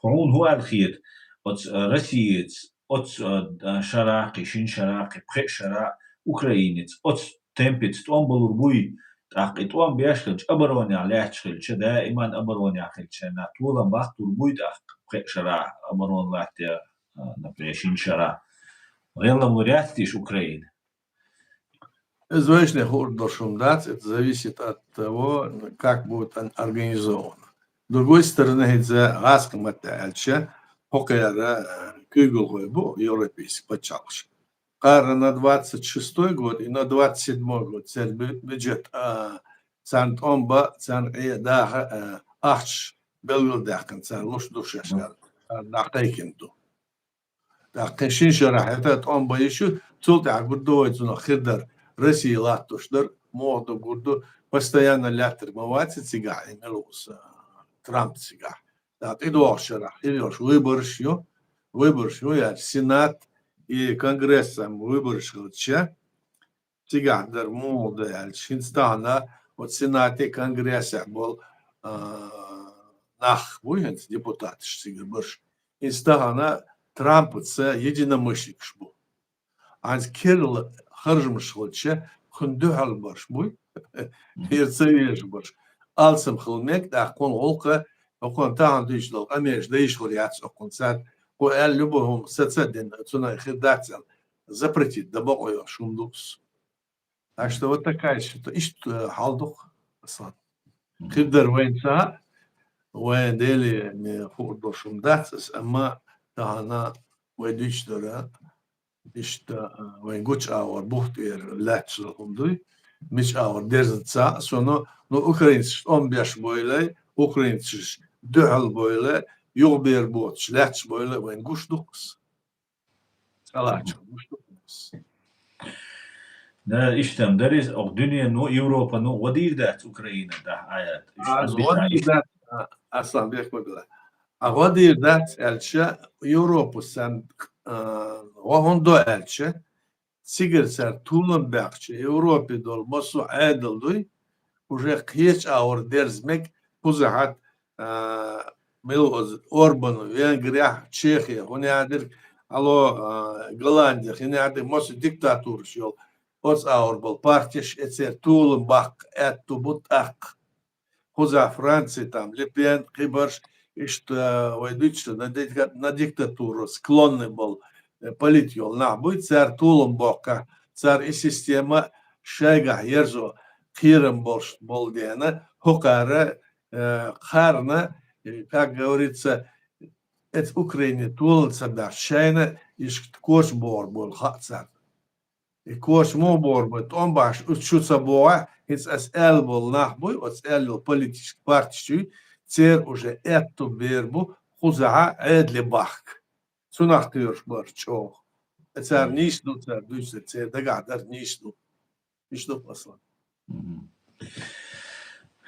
хьуна хӀу аьлла хета, оцу, э, Россиец, оцу, э, шарахи, шин шарахи, пхеа шара Украинец, оцу темпица тӀом балур буй, тӀаккха и тӀом беш хилча, оборонех лаьтташ хилча, даиман оборонех хилча, на толам баккхур буй, тӀаккха пхеа шара оборона латтехь, а, например, шин шара. ГӀеллам лур яц теш Украина? Из вешне хуур долуш хӀума дац, это зависит от того, как будет он организовано. С другой стороны, хӀинца гӀазкхийн маттахь аьлча, хӀокхара, э, куьйгалхой бу европейский пачхьалкхаш. Кхара на двадцать шестой год и на двадцать седьмой год церан бю-, бюджет, а, царна тӀом бан, царна Ӏе даха, а, ахчаш белгалдаьккхина, царна луш ду шаьш аьлла, царна дӀакхайкхина ду. ТӀаккха кхин шин шарахь хӀета тӀом бан йиш ю, цул тӀаьхьа гур ду вай цунах хир дар, Россия латтош дар, муха ду гур ду, постоянно лаьттарг ма вац цигахь, и мила ву аса, Трамп цигахь. ТӀаккха тӀедогӀучу шарахь хир йолуш выбораш ю, выбораш ю, яьлча Сенат и Конгресс цхьаьна выбораш хилча, цигахь дар муха ду аьлча, хӀинца тахана оцу Сенате, Конгрессехь болу, а, нах буй хӀинца депутаташ цигара барш. ХӀинца тахана Трампаца единомышленникаш бу. Хьанца керла харжамаш хилча, кхунна дуьхьал барш буй, хӀара ца везаш барш. Алсам хила мега, тӀаккха кхунна гӀуллакха, кхунна тахана дуьйцуш долу къамелаш дайшхур яц кхунна цара. Кху аьлла любой хӀума саца а дина, цунах хир дац аьлла, запретить дан бакъо йолуш хӀума ду-кх. Так что вот такая ситуация. Иштта, э, хьал ду-кх, Аслан. Хир дара вайна ца, вайн Деле ме хуур долуш хӀума дац аса, амма тахана вай дуьйцуш дара, иштта, э, вайн гучу агӀор бух тӀера лаьтташ долу хӀума дуй. Мича агӀор дерзна ца, со, ну, ну, украинцаш тӀом беш бойла, украинцаш дуьхьал бойла, юхабер боцуш лаьтташ бойла, вайн гуш ду-кх аса. ЦӀа лаьтташ гуш ду-кх аса. Да, иштта-м дара иза, окху дуьнено, Европано гӀо дийр дац Украина, да, аят. Уьш Аз гӀо дийр дац, а, Аслан, бехк ма билла. А гӀо дийр дац аьлча, Европа сан, а, гӀо хӀунда до аьлча, цигара цара толам баьккхича, Европе долу массо а Ӏедал дуй, уже кхечу агӀор дерза мега, кхузахь, а, мила ву аса, Орбан, Венгрехь, Чехехь, хӀун яхьа дерг, ало, а, Голландехь, хӀун яхьа дерг, массо а диктатураш йолу, оцу агӀор болу партеш, и церан толам баккха аьтту бу тӀаккха. Кхузахь Франци, там, Ле Пен, кхибарш, иштта, вай дуьйцуш, на дика-, на диктатуру склонный болу, э, политика йолу нах буй, цара толам боккху, цара и система шайгахь ерзо кхерам болуш болу дена, хӀокхара, э, кхарна, э, как говорится, эца Украине толам ца беш, шайна ишкта корчу богӀур болу хаьа царна. И корчу муха богӀур бу, тӀом бахьаш, уьш шу ца богӀахь, хӀинца ас аьлла болу нах буй, оцу аьлла йолу политический партиш чуй, церан уже аьтту бер бу, кхузахьа Ӏедале бахка. Цунах кхоьруш бара чӀогӀа. Э, цара нийса ду, цара дуьйцуш, церан дагахь дар нийса ду. Иштта ду, Аслан. Мгм.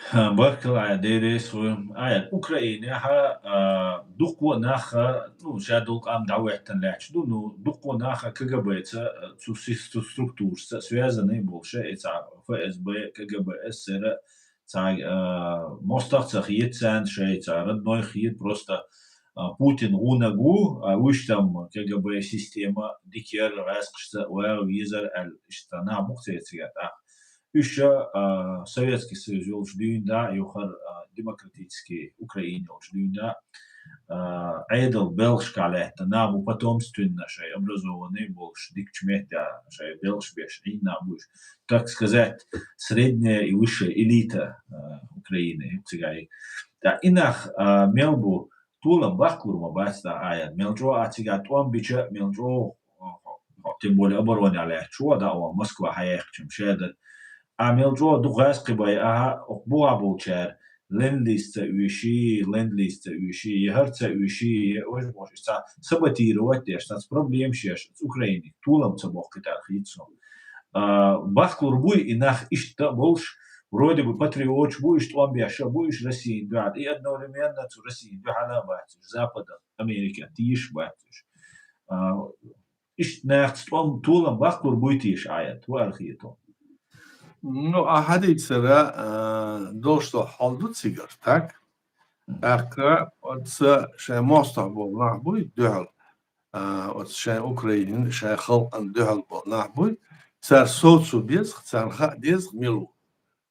Ха, баркалла, Ӏа, деррис ву. Ӏа, Украинехьа, а, дуккха а нах, ну, ша долу къам дӀахӀоьттина лаьтташ ду, ну, дуккха а нах КГБ-ца, а, цу си-, цу структурашца связанный болуш, и цхьа ФСБ, КГБ, СССР, цхьа, а, мостагӀ ца хета царна шайн, цхьа родной хета, просто, а, Путин гӀунаг ву, а, уьш там КГБ система дика яра, гӀаьскхашца вала везара аьлла, иштта нах бу-кх церан цигахь тӀаккха. Уьш, а, Советский Союз йолчу дуьйна дӀа, юххара, а, демократический Украина йолчу дуьйна дӀа, а, Ӏедал белхашкахь лаьтта нах бу, потомственна шайн образованный болуш, дикачу метта шайн белхаш беш Ӏийна нах бу уьш. Так сказать, средняя и высшая элита, а, Украины, цигахь. ТӀаккха и нах, а, мел бу, толам баккхалур ма бац, тӀаккха, Ӏа, мел чӀогӀа а цигахь тӀом бича, мел чӀогӀа хьо, хьо, тем более оборонехь лаьтташ ву, дӀа а ван Москва хьаяьккхича-м шадара. Ӏа мел чӀогӀа дукха гӀаьскхи бай, аха, окху бухахь болчара ленд-лиз ца оьший, ленд-лиз ца оьший, я хӀара ца оьший, я уьш болуш, цхьа саботировать деш, цхьацца проблемаш еш, Украине толам ца боккхуьйтар хета суна. А, баккхалур буй и нах иштта а болуш, вроде бы патриоташ бу уьш, тӀом беш а бу уьш Россина дуьхьал, и одновременно цу Россина дуьхьал а бац уьш, Запада, Америка тешаш бац уьш. А, Иштта нахаца тӀом толам баккхур буй теша Ӏа, хӀу аьлла хетар? Ну, а хьадийцара, а, долуш долу хьал ду цигара, так? ТӀаккха оцу шайн мостагӀа болу нах буй дуьхьал, а, оцу шайн Украинин, шайн халкъан дуьхьал болу нах буй, цара совцо безах, царна хаа дезах мила ву.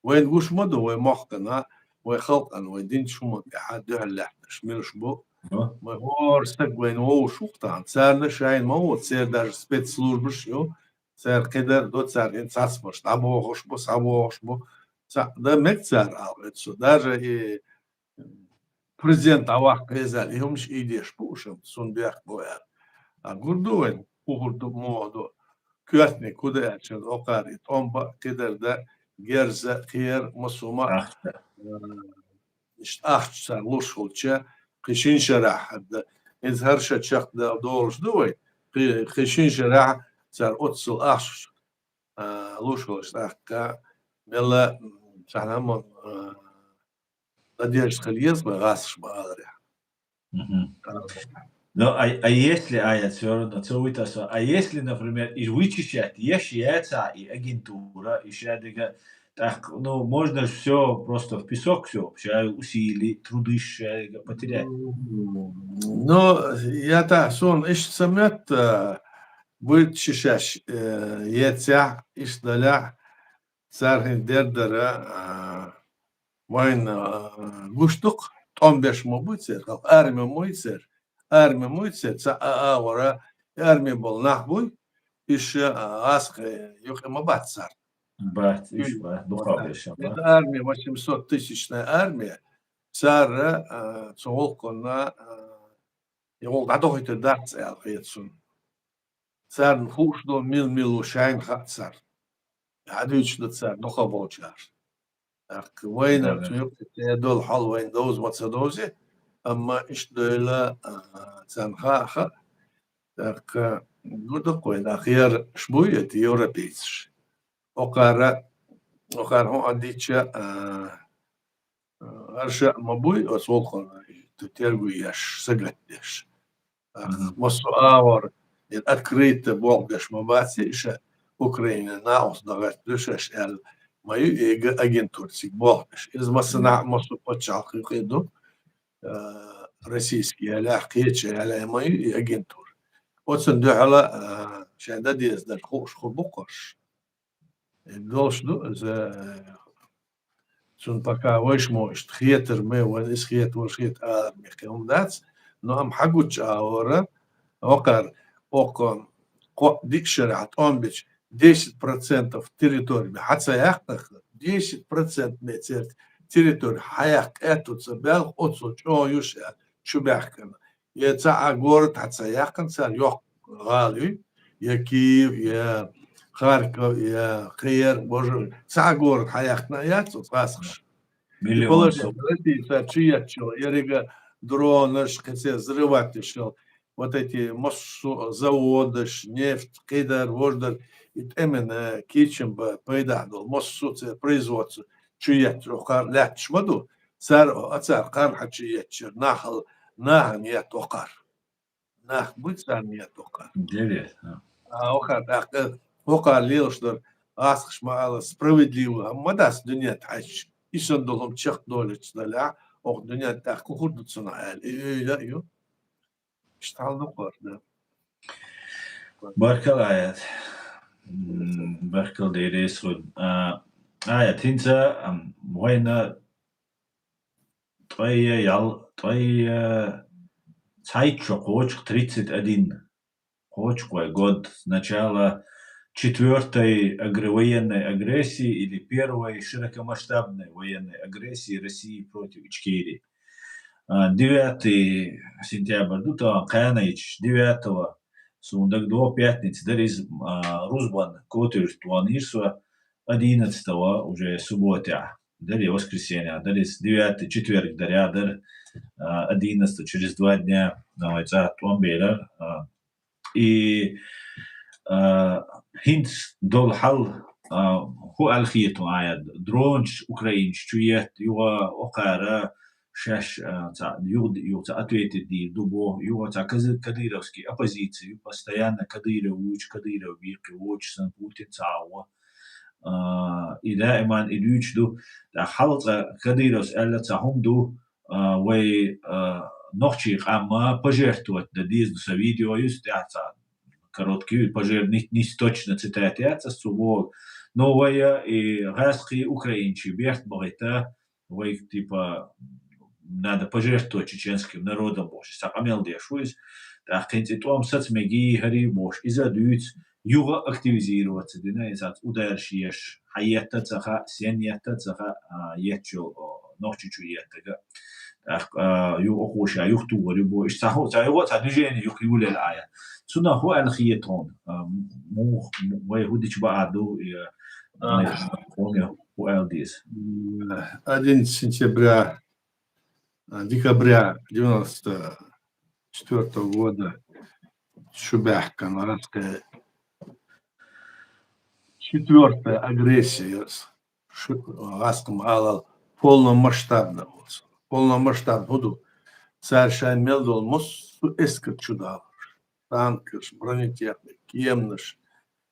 Вайна гуш ма ду, вай мохкана, вай халкъана, вай динчу хӀуманна тӀехьа дуьхьал лаьтташ милаш бу. Вай хӀора стаг вайна вовшах ву-кх тахана. Царна шайна ма ву, церан даже спецслужбаш ю, цара кхидар а ду, цара хӀинца цхьацмаш дӀабохуш бу, схьабохуш бу. Цхьаъ дан мега цара ала оцу. Даже и президент дӀаваккха веза аьлла, и хӀуманаш ийдеш бу уьш, амма цунна бехк бу аьлла. А гур ду вайна, хӀун хир ду, муха ду, коьртаниг хӀун ду аьлча, окхара и тӀом бан а, кхидар дан а, герз а, кхера а, массо а ма а, иштта ахча цара луш хилча, кхин шина шарахь хӀара дан. Иза хӀара шо чекхда долуш ду вай, кхин, кхин шина шарахь цара оццул ахча, а, луш хилча, тӀаккха мелла, м, цхьана ма, а, надежда хила еза вай гӀазкхаша ма-аллара. Мгм. Но, а, а если, а, я всё равно, ца вуьйту со, а если, например, и вычищать еш яцахь и агентура, и шадига, так, ну, можно же всё просто в песок всё, ша усилий, труды ша потерять. Ну, я так, сон, иштта ца моьтту, вычищать, э, яцахь, иштта далахь, цара хӀинца дер дара, а, вайна, а, гуш ду-кх, тӀом беш ма буй церан халкъ, арми ма буй церан, арми ма буй церан, цхьа а агӀора, и арми болу нах буй, уьш, а, гӀазкхийн юкъа ма бац царна. Бац, уьш бац, дукха беш, а, бац. Арми, восемьсот тысячная армия, цара, а, цу гӀуллакхана, а, и гӀуллакх дӀадохуьйтур дац аьлла хета суна. Царна хууш ду, мила-мила ву шайна хаьа царна. Хьадуьйцуш ду цара дукхахболчара. ТӀаккха вайна цу юкъа тӀе долу хьал вайна довза ма ца довзи, амма иштта дойла, а, царна хаа а хаьа. ТӀаккха гур ду-кх вайна, а, кхераш буй эти европейцаш. Окхара, окхара хӀун а дича, а, а, хӀара ша а ма буй, оцу гӀуллакхана тергу еш, сагатдеш. Мгм. Массо а агӀор, и открыто болх беш ма бац и ша, Украинан накъост дагӀарт ду шаьш аьлла, ма ю и га-, агентура цига болх беш. Иза массанхьа а массо а пачхьалкх юкъе ду, а, российский ялахь, кхеча ялахь ма ю и агентура. Оцунна дуьхьала, а, шайн дан деза дерг хууш хир бу-кх уьш. Э, долуш ду, иза, э, цунна пока вайша мо иштта хетар ма, вайна иза хета, вайша хета алар ма кхин хӀума дац, но амма хьагуча агӀора, окхара, окхо кхо-диъ шарахь тӀом бича, десять процентов территори хьа ца яьккхина, десять процентов ма церан территори хьаяккха аьтту ца баьлла, оццул чӀогӀа ю ша чубаьхкина. Я цхьа а город хьа ца яьккхина цара, йоккха гӀала ю, я Киев, я Харьков, я кхера, боже, цхьа а город хьа яьккхина яц оцу гӀазкхаша. Миллион. И положение со- Россия цара чу етташ йолу, еррига дронаш, кхин церан взрыватель йолу, вот эти массо а заводаш, нефть, кхидар, вождар, и тӀеман кийчам бан пайдехь долу массо а церан производство чу етташ, окхара лаьтташ ма ду. Цара, а цара кхарна хьа чу етташ яра, нахал-, нахана етта окхара. Нах буй царна етта окхара. Дерриг, а. А, окхара тӀаккха, окхара лелаш дара, гӀазкхаша ма аллара, справедливо хӀума ма дац дуьнен тӀехь хьаьжча. И санна долу хӀума чекхдолуьйтуш далахь, окху дуьнен тӀехь хӀун хир ду цунах аьлла. И ойла а ю. Иштта хьал ду кхара, да. Баркалла, Аят. М, баркалла, Дела реза хуьлда. А, Аят, хӀинца, ам, вайна ткъе ял-, ткъе цхьайтта шо кхочу-кх, тридцать один. Кхочу-кх вай год с начала четвёртой агр-, военной агрессии или первой широкомасштабной военной агрессии России против Ичкерии. А, девятый сентябрь ду тахана, кхаьннича девятого, суна дагадогӀу, пятница дара иза, а, рузбан котуьрта ваханера со, одиннадцатого уже субботехь дара, я воскресенье дара иза, девятый четверг дара, я дара, а, одиннадцатого через два дня, а, вай цӀа тӀом белира, а, И, а, хӀинца долу хьал, а, хӀун аьлла хета хьуна, Аят, дронаш украинцаша чу етта, юха окхара, шаьш, а, цхьа юха, юха цхьа ответить дийр ду бо, юха цхьа кадыровский оппозиция, постоянно Кадыров вуьйчу, Кадыров вийкхи, вочу сан Путин цхьа а во. А, и даиман и дуьйцуш ду. ТӀаккха хьалха цкъа Кадыровс аьлла цхьа хӀума ду, а, вай, а, нохчий къамма пожертвовать дан деза ду, сан видео юс тӀехь цхьа короткий, пожер-, не, не точно цитата яц ас цу боху. Но вай, а, и гӀаьскхий, украинчий берт бахийта, вай, типа, надо пожертвовать чеченским народом бохуш, сан къамел деш ву иза. ТӀаккха хӀинца и тӀом саца мегий, хӀарий бохуш, иза а дуьйцу, юха активизироваться дина, иза ударш еш, хьан етта а ца хаьа, сен етта а ца хаьа, а, еттачул, о, Нохчийчу еттага. ТӀаккха, а, юха охуша, юха тухур ю бо. Иштта цхьа хӀу-, цхьа юха цхьа движение юха юлел Ӏая. Цунах хӀу аьлла хета хьуна? А, мух-, м-, вай хӀу дича баа ду, и, а, А. хьуна хӀу аьлла деза? М, одиннадцатого сентября, а, декабря девяносто четвёртого года чу баьхкина гӀаскхи четвёртая агрессия яра. Шу-, гӀаскхи ма алал, полномасштабно волу. Полномасштабно хӀу ду? Цара шайн мел долу массо а эскар чу далуш. Танкаш, бронетехника, кеманаш,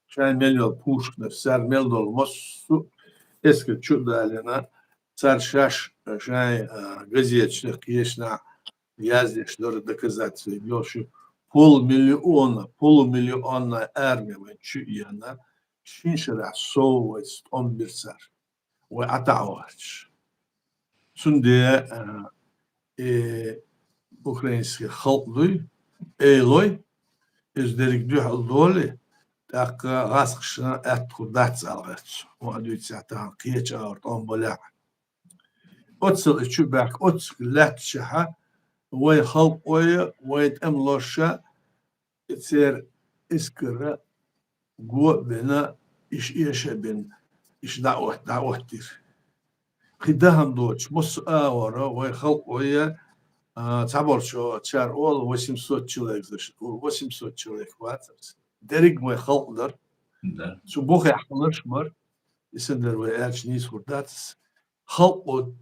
шайн мел йолу пушканаш, цара мел долу массо а эскар чу а далийна, цара шаьш, шайн, а, газеташ, кхечанхьа яздеш дара доказательства, йолуш полмиллиона, полумиллионная армия вайн чу а еана, шина шарахь сов вайца тӀом бира цара. Вай ӀатаӀа вахча. Цундела, а, и украинский халкъ дуй, эйлой, иза дерриг дуьхьал долий, тӀаккха гӀаскхашна аьтта хӀума дац аьлла гӀерташ. Ма а дуьйцахь, тахана кхечу агӀор тӀом балехь. Оццул и чу баьхка, оццул лаьтташехьа, вай халкъо а, вай тӀемалоша а, и церан эскара го а бина, иш эша а бина, иш дӀаотт-, дӀаоттийра. Кхин дахана доцуш, массо а агӀора вай халкъо а, а, цхьаболчо чара олу восемьсот человек заш-, восемьсот человек вацара. Дерриг вай халкъ дара. Да. Цу бухехь хиларш бара. Исан дара вай аьлча нийса хӀур дац. Халкъо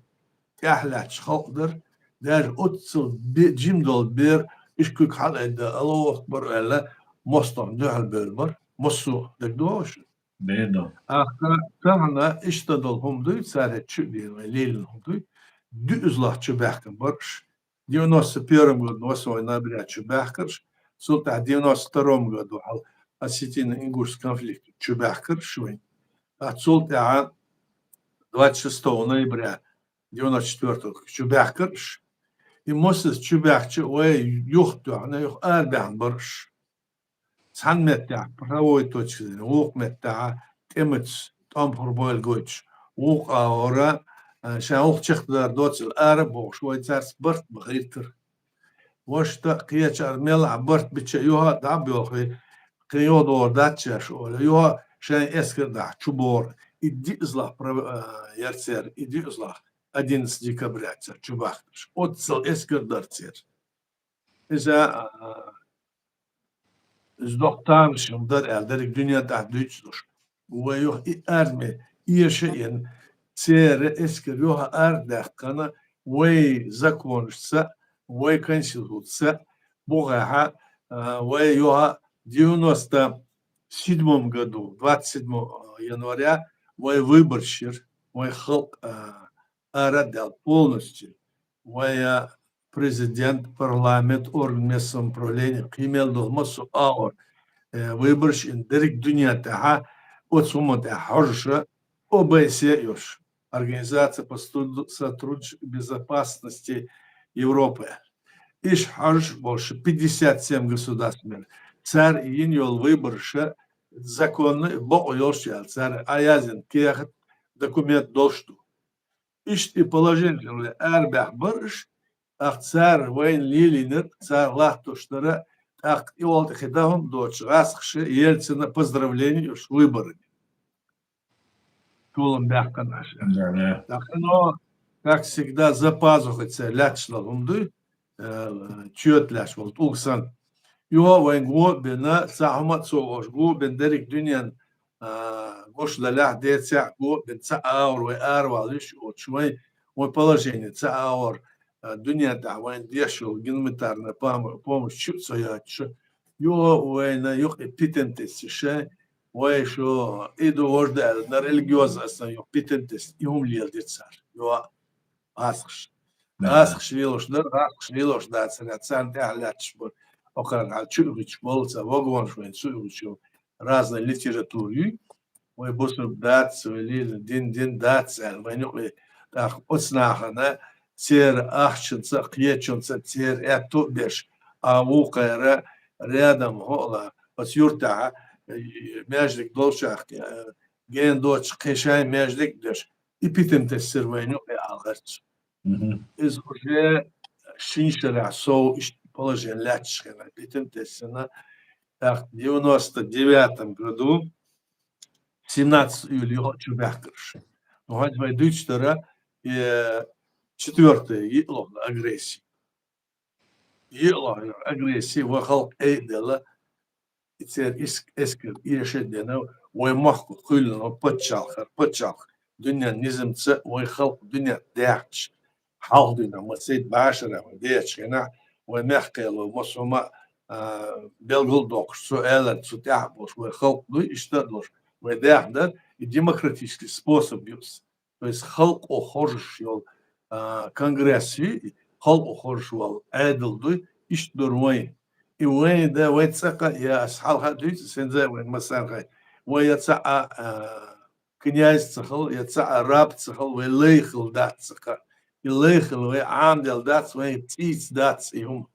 тӀаьхьалаьтташ халкъ дара, даже оццул бе-, жима долу бер, иш куьг хьалаайда, Аллаху акбар аьлла, мостагӀна дуьхьал бевлла бара, массо а дерг догӀуш. Бер ду. Ахка тахана иштта долу хӀума дуй, цара хӀетта чу а дийна вай лелийна хӀума дуй, дуьзлахь чу баьхкина бара уьш. Девяносто первом году восьмого ноября чу баьхкарш, цул тӀаьхьа девяносто втором году хьал осетино-ингушский конфликт чу баьхкарш вайн. А цул тӀаьхьа двадцать шестого ноября девяносто четвёртого чу баьхкарш. И мосаз чу баьхча вай юха тоьхна, юха арабаьхна бараш. Цхьана меттехь правовой точка зрения, вукху меттехь тӀемаца, тӀом хӀур бойла гойтуш, вукху агӀора, а, шайн вукху чекхдар доцийла ара а бохуш, вай цаьрца барт бан хийтира. Вашта кхечара мелахь барт бича юха а дӀа а боьлхий, кхин юха догӀур дац шаьш олий, юха шайн эскар дахьа чу бора. И диъзлахь прав-, а, яра церан, и диъзлахь одиннадцатого декабря цара чу бахкарш. Оццул эскар дара церан. Иза, а, иза доккха тамашийна дара аьлла, дерриг дуьнен тӀехь дуьйцуш долуш. Вай юха и арми эша а йина, церан эскар юха арадаьккхина, вай законашца, вай конституцияца, бухахьа, а, вай юха девяносто седьмом году, двадцать седьмого января, вай выбораш йира, вай халкъ, а, ара а даьлла полностью. Вай, а, президент, парламент, орган местного самоуправления, кхин мел долу массо а агӀор, э, выбораш йина, дерриг дуьнен тӀехьа, оцу хӀуманна тӀехь хьожуша, О Б С Е йолуш, Организация по студ-, сотрудничеству и безопасности Европы. Иш хьожуш болуш пятьдесят семь государств мел. Цара йина йолу выбораша законно, бакъо йолуш яьлла, цара Ӏаязйина кехат, документ долуш ду. Иштта и положение хилла, арабаьхна бара уьш, тӀаккха цара вайна лелийнарг, цара латтош дара, тӀаккха и гӀолла тӀе хи даха хӀума доцуш, гӀаскхаша Ельцина поздравление йолуш выборами. Тулам баьккхина аша. Да, да. ТӀаккха, но, как всегда, за пазухой церан лаьтташ долу хӀума дуй, э, чоьта лаьтташ волу тӀулг санна. Юха а вайн го а бина, цхьа хӀума а ца ош, го а бина дерриг дуьнен, а, гуш далехь, децехь, го а бина, цхьа а агӀор вай аравала йиш йоцуш, вайн, вайн положение цхьа а агӀор, а, дуьнен тӀехь вайна деш йолу гуманитарная пом-, помощь чу а ца йойтуш, юха вайна юкъа питантес ша, вай шу и ду вожда аьлла, на религиозно аса юкъа питантес, и хӀума леладира цара. Юха гӀазкхаш. Ага. ГӀазкхаш лелош дара, гӀазкхаш лелош дацара, царна тӀехь лаьтташ бара. Окхарна хьал чу а гӀуьттуш болу, цхьа вагонаш вайна чу а гӀуьттуш йолу, разная литература юй. Вай бусург дац, вай лела дин, дин дац аьлла, вайна юкъе тӀаккха оцу нахана церан ахчанца, кхечунца церан аьтту а беш, а вукхара рядом хӀоъла, оцу юьртахь, э, маьждиг долчохь, э, гена доцуш кхин шайн маьждиг а деш, и питантессира вайна юкъе аьлла гӀерта цо. Мгм. Иза уже шина шарахь сов иштта положение лаьтташ хилла, питантессина, тӀаккха девяносто девятом году, семнадцатого июля юха а чу баьхкараш. Ну, хӀинца вай дуьйцуш дара, э, четвёртое йиълагӀа агрессия. ЙиълагӀа агрессия вай халкъ айделла, и церан ис-, эскар эшар а дина, вай махка кхоьллина пачхьалкхера, пачхьалкх дуьненан низамца вай халкъ дуьнен даьхча, хьалха дуьйна, ма сайт башара вай дечу хенахь, вай мехкахой массо хӀума, а, белгал а доккхуш, цу аьлларг цу тӀехь а болуш, вай халкъ дуй, иштта а долуш, вай даьхна дара, и демократический способ ю иза. То есть халкъо хоржуш йолу, а, конгресс ю, халкъо хоржуш волу Ӏедал дуй, иштта дара вайн. И вайн да, вай цӀаккха, я ас хьалха а дуьйцу, сенза вайн масархой. Вай я цхьа а, а, князь ца хила, я цхьа а раб ца хила, вай лай хила дац цхьаккха. И лай хила вай Ӏамаделла дац, вайн цӀийца дац и хӀума.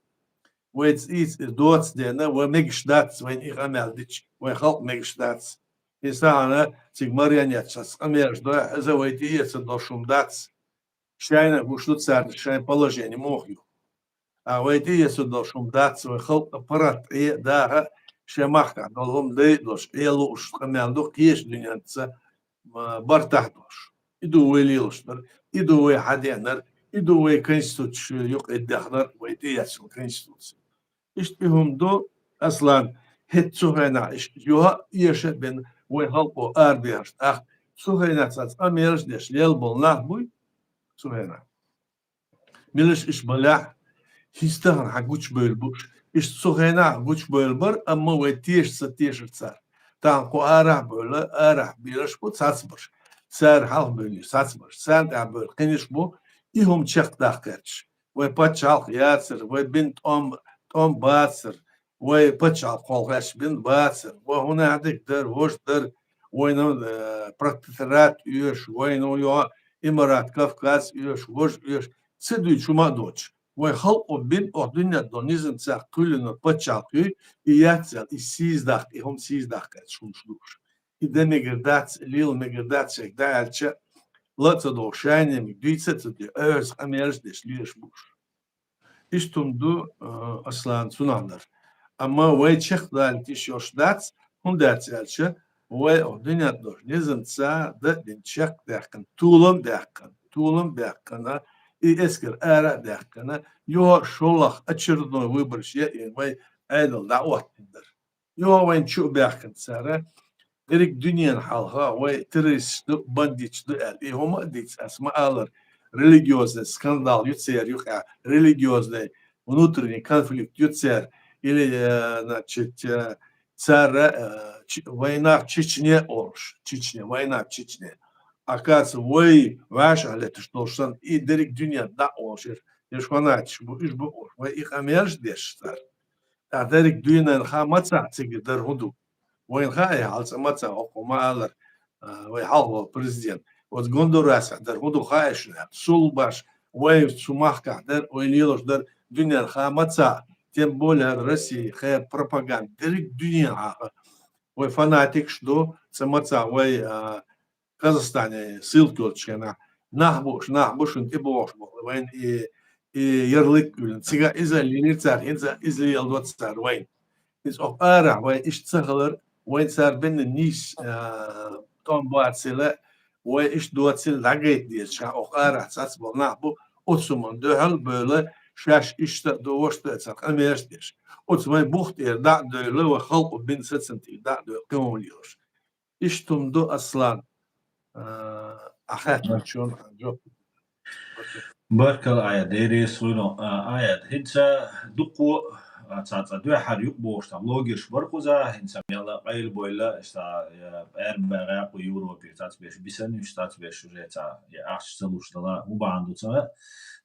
Вай цӀийца и доцу дена, вай мегаш дац, вайна и къамел дича, вай халкъ мегаш дац. И сахьана цига марионеташца къамелаш дой, иза вай тӀеэцар долуш хӀума дац. Шайна гуш ду царна шайн положение муха ю. А вай тӀеэцар долуш хӀума дац, вай халкъ паргӀат Ӏе а даха, шен махкахь долу хӀума дай а долуш, Ӏе лууш къамел ду кхечу дуьненца, ма, бартахь долуш. И ду вай лелош дар, и ду вай хьадеанар, и ду вай конституци юкъа дехнар, вай тӀеэцна конституци. Иштта и хӀума ду, Аслан, хӀетта цу хенахь иштта юха а эша а бина, вай халкъо арадехаш тӀаккха. Цу хенахь цхьацца къамелаш а деш лелла болу нах буй, цу хенахь. Милаш иш балехь, хӀинца тахана хьан гучубевлла бу уьш. Иштта цу хенахь гучубевлла бара, амма вай теша ца тешара цара. Тахана кху арахь а бевлла, арахь белаш бу цацбарш. Цара хьалха бевллий цацбарш. Царна тӀехь бевлла кхиниш бу, и хӀума чекхдаккха гӀерташ. Вай пачхьалкх яцара, вай бина тӀом, тӀом бацара, вай пачхьалкх кхолхаьчча бина бацара, вай хӀунда дика дара, важа дара, вайна, э, протекторат оьшу, вайна йо Имарат Кавказ оьшу, важа оьшу, ца дуьйцу хӀума а доцуш. Вай халкъо бина, оха дуьненна долу низам цхьаъ кхоьллина пачхьалкх юй, и яц аьлла, и сийсаздаккха, и хӀума сийсаздаккха гӀерташ хӀумаш ду уьш. И де мегар дац, и лела мегар дац, шайга дӀааьлча, ла а ца догӀу, шайнемиг дуьйца а ца дуьйцу, оьрса къамелаш а деш лелаш бу уьш. Иштта хӀума ду, а, Аслан, цунах дар. Амма вай чекхдалийта йиш йолуш дац, хӀунда аьлча, вай оха дуьненна долуш низамца дан а дина чекх а даьккхина, толам а даьккхина, толам а даьккхина, и эскар ара а даьккхина, юха шолгӀа очередной выбораш яйина, вай Ӏедал дӀахӀоттийна дара. Юха вайна чу а баьхкина цара, дерриг дуьненна хьалха вай террористаш ду, бандиташ ду аьлла. И хӀума а дийца, ас ма аллара, религиозный скандал ю церан юкъахь, религиозный внутренний конфликт ю церан, или, э, значит, э, цара, э, чи-, война в Чечне олуш, Чечне, война в Чечне. Оказывается, вай вӀашагӀлетташ долуш санна, и дерриг дуьненна дӀа а олуш, ерш фанатикаш бу, уьш бу олуш, вай и къамелаш а деш цара. ТӀаккха дерриг дуьйнан ха мацахь цига дара хӀун ду? Вайна хаьа, хьалца мацахь, хӀокхо ма аллара, а, вай хьалха волу президент. Оцу Гондурасехь дара хӀун ду хаьа шуна? Сул баш, вай цу махкахь дара, вай лелош дара, дуьненна ха мацахь, тем более Россия, хер пропаганда, дерриг дуьненна хьаха. Вай фанатикаш ду, цу мацахь вай, а, Казахстане ссылка йолчу хенахь, нах бу уьш, нах бу шуна тӀебогӀуш боху. Вайна и, и ярлык а виллина. Цигахь иза лелира цара, хӀинца иза леладо цара вайна. Иза оха арахь вай иштта ца хилар, вайн цара бенна нийса, а, тӀом бацийла, вай иштта доцийла дӀагайта деза ша, оха арахь цац болу нах бу, оцу хӀуманна дуьхьал а бевлла, шаьш иштта а ду, вуьшта а цара къамелаш а деш. Оцу вайн бух тӀера дӀа а девлла, вай халкъо бина сацам тӀера дӀа а девлла, кхин хӀума лелаш. Иштта хӀума ду, Аслан, а, ахь хаьттинчунна жоп. Баркалла, Аят, Дела реза хуьлда. А, Аят, хӀинца дукха, а, цхьа, цхьа дуьххьара юкъа бохуш цхьа блогерш бара кхузахь, хӀинца мел къайлабойла, иштта, а, арабаьгӀа кху Европе цхьацца берш, бисанаш цхьацца берш уже цхьа, я ахча ца луш дала, хӀун бахьана ду ца,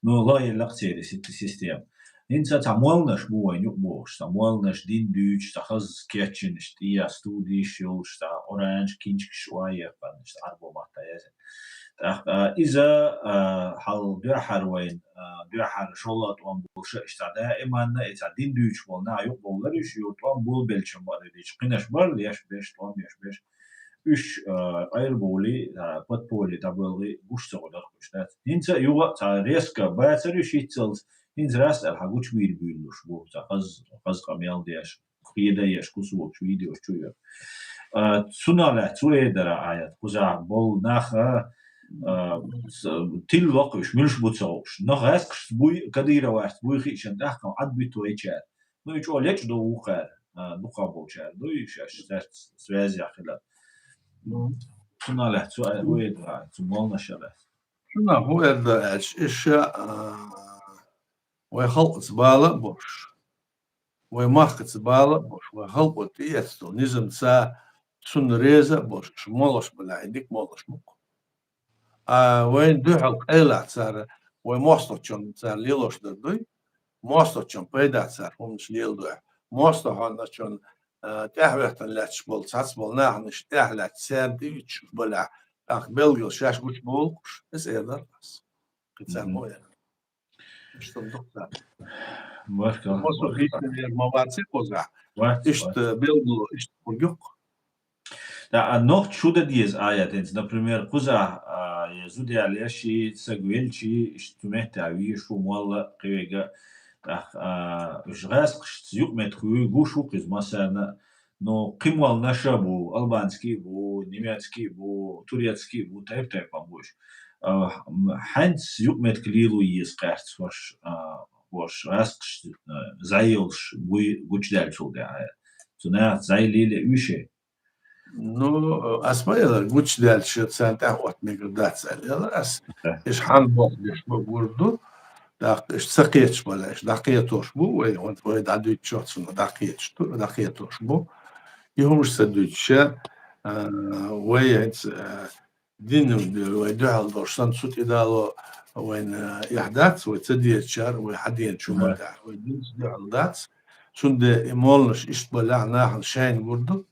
ну, ло елла-кх церан си-, система. ХӀинца цхьа молланаш бу вайн юкъа бохуш, цхьа молланаш дин дуьйцуш, цхьа хаза кечйинаш, тӀе студеш йолуш, цхьа Къуръанаш, кинчкаш а яьккхинаш, цхьа Ӏарбо матта язйина. ТӀаккха, а, иза, а, хьал дуьххьара вайн, а, дуьххьара шолгӀа тӀом болуша, иштта даиманна, и цхьа дин дуьйцуш болу нах юкъа бовлар, уьш юра тӀом болабелча ма-, кхинаш бара, еш берш, тӀом еш берш. Уьш, а, къайлабовлий, а, подполье дӀабоьлхий, гуш ца гӀо дара уьш, дац. ХӀинца а юха а цхьа резко бацара уьш хӀинццалц, хӀинца раст аьлла хьан гучубийр буьйлалуш бу, цхьа хаза, хаза къамел деш, кхеда еш, кусочкаш, видеош чу йоьду. А, цунах лаьцна цо эр дара, Аят, кхузахь болу нах, а, а, с-, тилла ваккха уьш, муьлш бу ца хууш. Но гӀаьскхашца буй, Кадыровцаца буй хиъча тӀаккха Ӏад буьту вайчара. Ну, и чӀогӀа лечкъа ду вукхара, а, дукхах болчара. Ду и шаьш, цаьрца связях хилар. Ну, цунах лаьцна цо а, хӀун эр дара, цу молланаша лаьцна. Цунах хӀун эр дара аьлча, иша, а, вай халкъаца бала а болуш, вай махкаца бала а болуш, вай халкъо тӀеэцна долу низамца цунна реза а болуш, уьш моллаш балахь, и дика моллаш бу-кх. А вайна дуьхьал къайлахь цара, вай мостагӀчунна цара лелош дар дуй, мостагӀчун пайда цара хӀуманаш леладой. МостагӀчун, а, тӀаьхьахӀоьттина лаьтташ болу, цхьацца болу нахана иштта тӀаьхьа лаьтташ, царна тӀеуьттуш балахь, тӀаккха белгал шаьш гучуболу-кх уьш, иза эр дара ас. Кхин царна ма вера. Иштта ду-кх цара. Баркалла, Масур баркалла. Хиттинера ма ваций кхузахь. Вац, иштта вац. Белгало, иштта хургйу-кх. Да, а нохчо шу дан деза, Аят, хӀинца, например, кхузахь, а, я зуда яьлча, ши саг велча, иштта цу меттехь везаш ву молла кхин верг а, тӀаккха, а, уьш гӀаьскхашца юкъаметтиг хуьлуш ву-кх иза массарна, но кхин молланаш а бу, албанский а бу, немецкий а бу, турецкий а бу, тайп-тайпана бу уьш. А, м, хьаьнца юкъаметтиг лело еза кхаьрца хӀорш, а, хӀорш гӀаьскхашца, а, зӀе йолуш буй гучудаьллачул тӀаьхьа. Цу нахаца зӀе лело уьш. Ну, ас ма элира, гучудаьлча царна тӀаьхьа отта мегар дац аьлла, элира ас. Да. Иштта хьан боху деш ма гур ду, тӀаккха иштта ца кхеташ балахь, иштта дӀакхетош бу вай, вай дӀадуьйцучохь цунах дӀакхеташ ду, дӀакхетош бу. И хӀумаш ца дуьйцуша, а, вай хӀинца, а, динан вай дуьхьал долуш санна, цу тӀедало вайна эхь дац, вай ца дезачара, вай хьан ден чу ма тӀаьхьа, вай динца дуьхьал дац. Цундела и молланаш иштта балахь нахана шайна гур ду.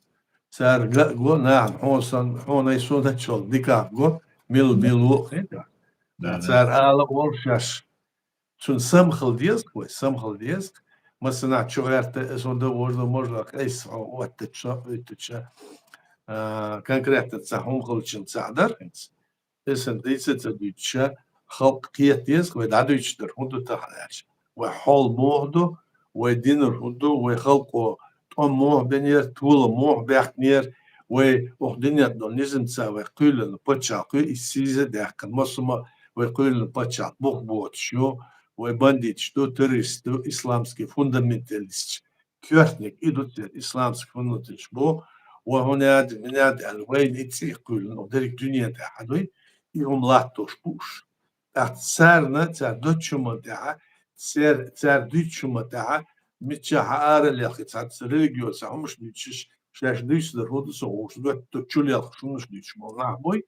Цара ган а го, нахана хьуна санна, хьуна ай суна чул диках го, мила, мила ву а хета. Да, да. Цара ала а волу шаьш. Цунна самхала деза-кх вай, самхала деза-кх. Массанахь чу гӀерта, аса хӀун дан вожа, можа, къайса хьо оттача, оттача, а, конкретно цхьа хӀума хилча цхьа дара хӀинца. Эсан дийца ца дуьйцуша, халкъ кхета деза-кх вай дӀадуьйцуш дара, хӀун ду тахана аьлча. Вай хьол муха ду, вай динар хӀун ду, вай халкъо тӀом муха бинера, толам муха баьккхинера, вай оху динан долу низамца вай кхоьллина пачхьалкх, и сийза а даьккхина, массо а вай кхоьллина пачхьалкх бух боцуш ю, вай бандиташ ду, террористаш ду, исламский фундаменталисташ, коьртаниг и ду церан, исламский фундаменталисташ бу, вай хӀун яда, мин яда аьлла, вайна и цӀий кхоьллина, дерриг дуьнен тӀехь хьан дуй, и хӀума латтош бу уьш. ТӀаккха царна, цара доцучу хӀуманна тӀехьа, цер-, цара дуьйцучу хӀуманна тӀехьа, миччахьа ара лелхи цхьацца религиоза хӀумаш дуьйцуш, шаьш дуьйцуш дар хӀун ду со хууш, готту чу лелхаш хӀумаш дуьйцуш болу нах буй,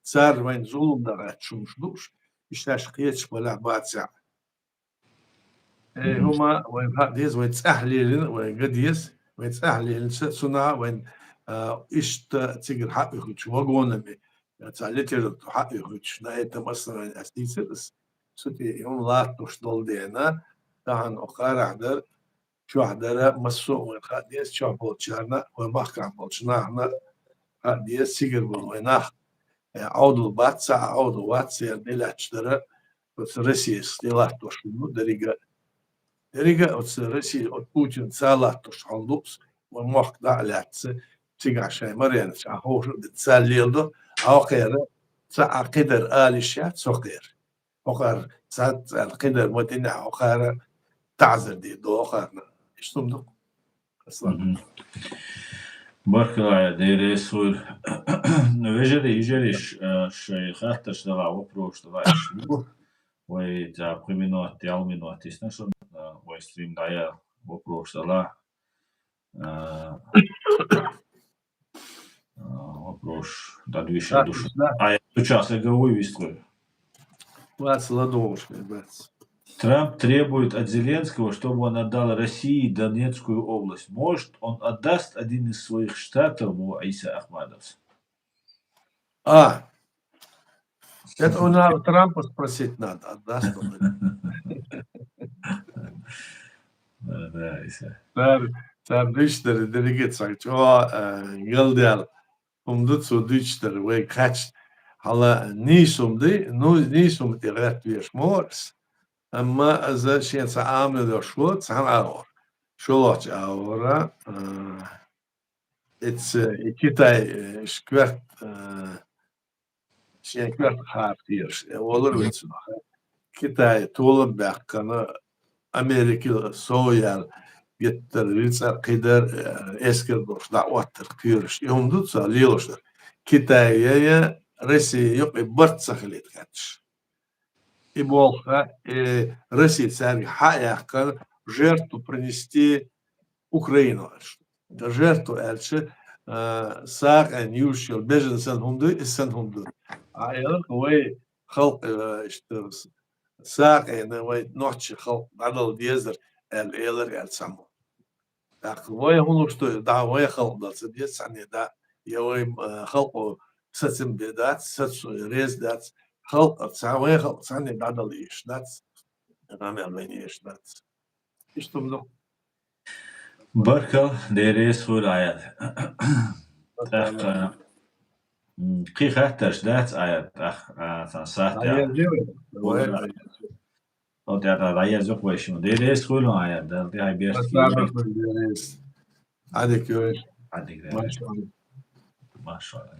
цара вайна зулам дан гӀерташ хӀумаш ду уьш, и шаьш кхеташ балахь бацахь. Э, хӀума вайн хаа деза, вай цӀахь лелина, вай ган деза, вай цӀахь лелина, ца-, цунах вайн, а, иштта цигара хьа а уьхуьйтуш вагонами, цхьа литература хьа а уьхуьйтуш, на этом основании ас дийцира ас. Цу тӀе и хӀума латтош долу дена, тахана окхарахь дара, чохь дара, массо а вайн хаа деза, чохь болчарна, вайн махкахь болчу нахана хаа деза, цигара болу вайн нах, э, Ӏовдал бац, цхьа а Ӏовдал вац, церан де лаьтташ дара, оцу Россияс де латтош хӀума ду, деррига. Деррига оцу Россия, оцу Путин ца латтош хьал ду, вайн мохк дӀа а лаьцна, цигахь шайн мареначу а ховшал а ца цара леладо, а хӀокхеран цхьа а кхидара ала йиш яц хӀокхеран. ХӀокхара цхьа а цӀарна кхидара ма динехь, хӀокхара таӀзар дийр ду хӀокхарна. Иштта хӀума ду. Аслан. Мгм. Баркалла, Дела реза хуьлда. Вежарий, йижарий, ш-, э, шайн хаттарш дала, вопросаш дала, иштта ду. вай цхьа пхи минот, ялх минот йисна шуна, а, вай стрим дӀаяла, вопрос дала. А, а, вопрос дӀадвигаш ду шуна. А, я сейчас я говорю, вистхуй. Вац ладугӀуш, бац. Трамп требует от Зеленского, чтобы он отдал России Донецкую область. Может, он отдаст один из своих штатов, бу Ӏийса Ахмадовс? А, это у нас Трампа спросить надо, отдаст он или нет. Да, да, Ӏийса. Цар, цар дуьйцуш дара дерриге а цхьа чӀогӀа, э, галдаьлла хӀума ду цо дуьйцуш дара, вайга хаьттича. Хьала нийса хӀума ду, ну, нийса хӀума тӀе гӀерта везаш ма вара из. Амма из шен цхьа Ӏамал йолуш ву, цхьана агӀор. ШолгӀачу агӀора, э, Эцца и Китай, э, ш-, коьрта, э, шен коьрта хара кхераш, э, олура вай цунах. Китай толам баьккхина, Америкал сов яьлла, геттара рицкъа кхидар, э, эскар долуш дӀаоттар кхераш. И хӀума ду цо лелош дар. Китайга я, я Россия юкъе барт ца хилийта хаьтташ. И болх, э, Россия цаьрга хьа а яьккхина, жертву принести Украину аьлча. Жертву аьлча, э, сагӀина юьйцуш йолу беженец санна хӀума ду, иза санна хӀума ду. Ӏа элира, вай халкъ, э, иштта сагӀина вай нохчийн халкъ дӀадала дезара аьлла, элира аьлла цхьаммо. ТӀаккха вай хӀун луш ду, дӀа вай халкъ дала ца деза цхьанне дӀа, я вай, э, халкъо сацам бен дац, сацо реза дац, халкъ цхьа, вай халкъ цхьанне дӀадала езаш дац, гӀамел вайна езаш дац. Иштта хӀума ду. Баркалла, Дела реза хуьлда, Ӏаяд. ТӀаккха, м, кхин хаттарш дац, Ӏаяд, тӀаккха, а, сан сахьт ял. Хьо тӀе дӀаязйо вай шуна. Дела реза хуьлда, Ӏаяд, Дала тӀехь беркате. Ӏадика йойла. Ӏадика. Машалла. Машалла.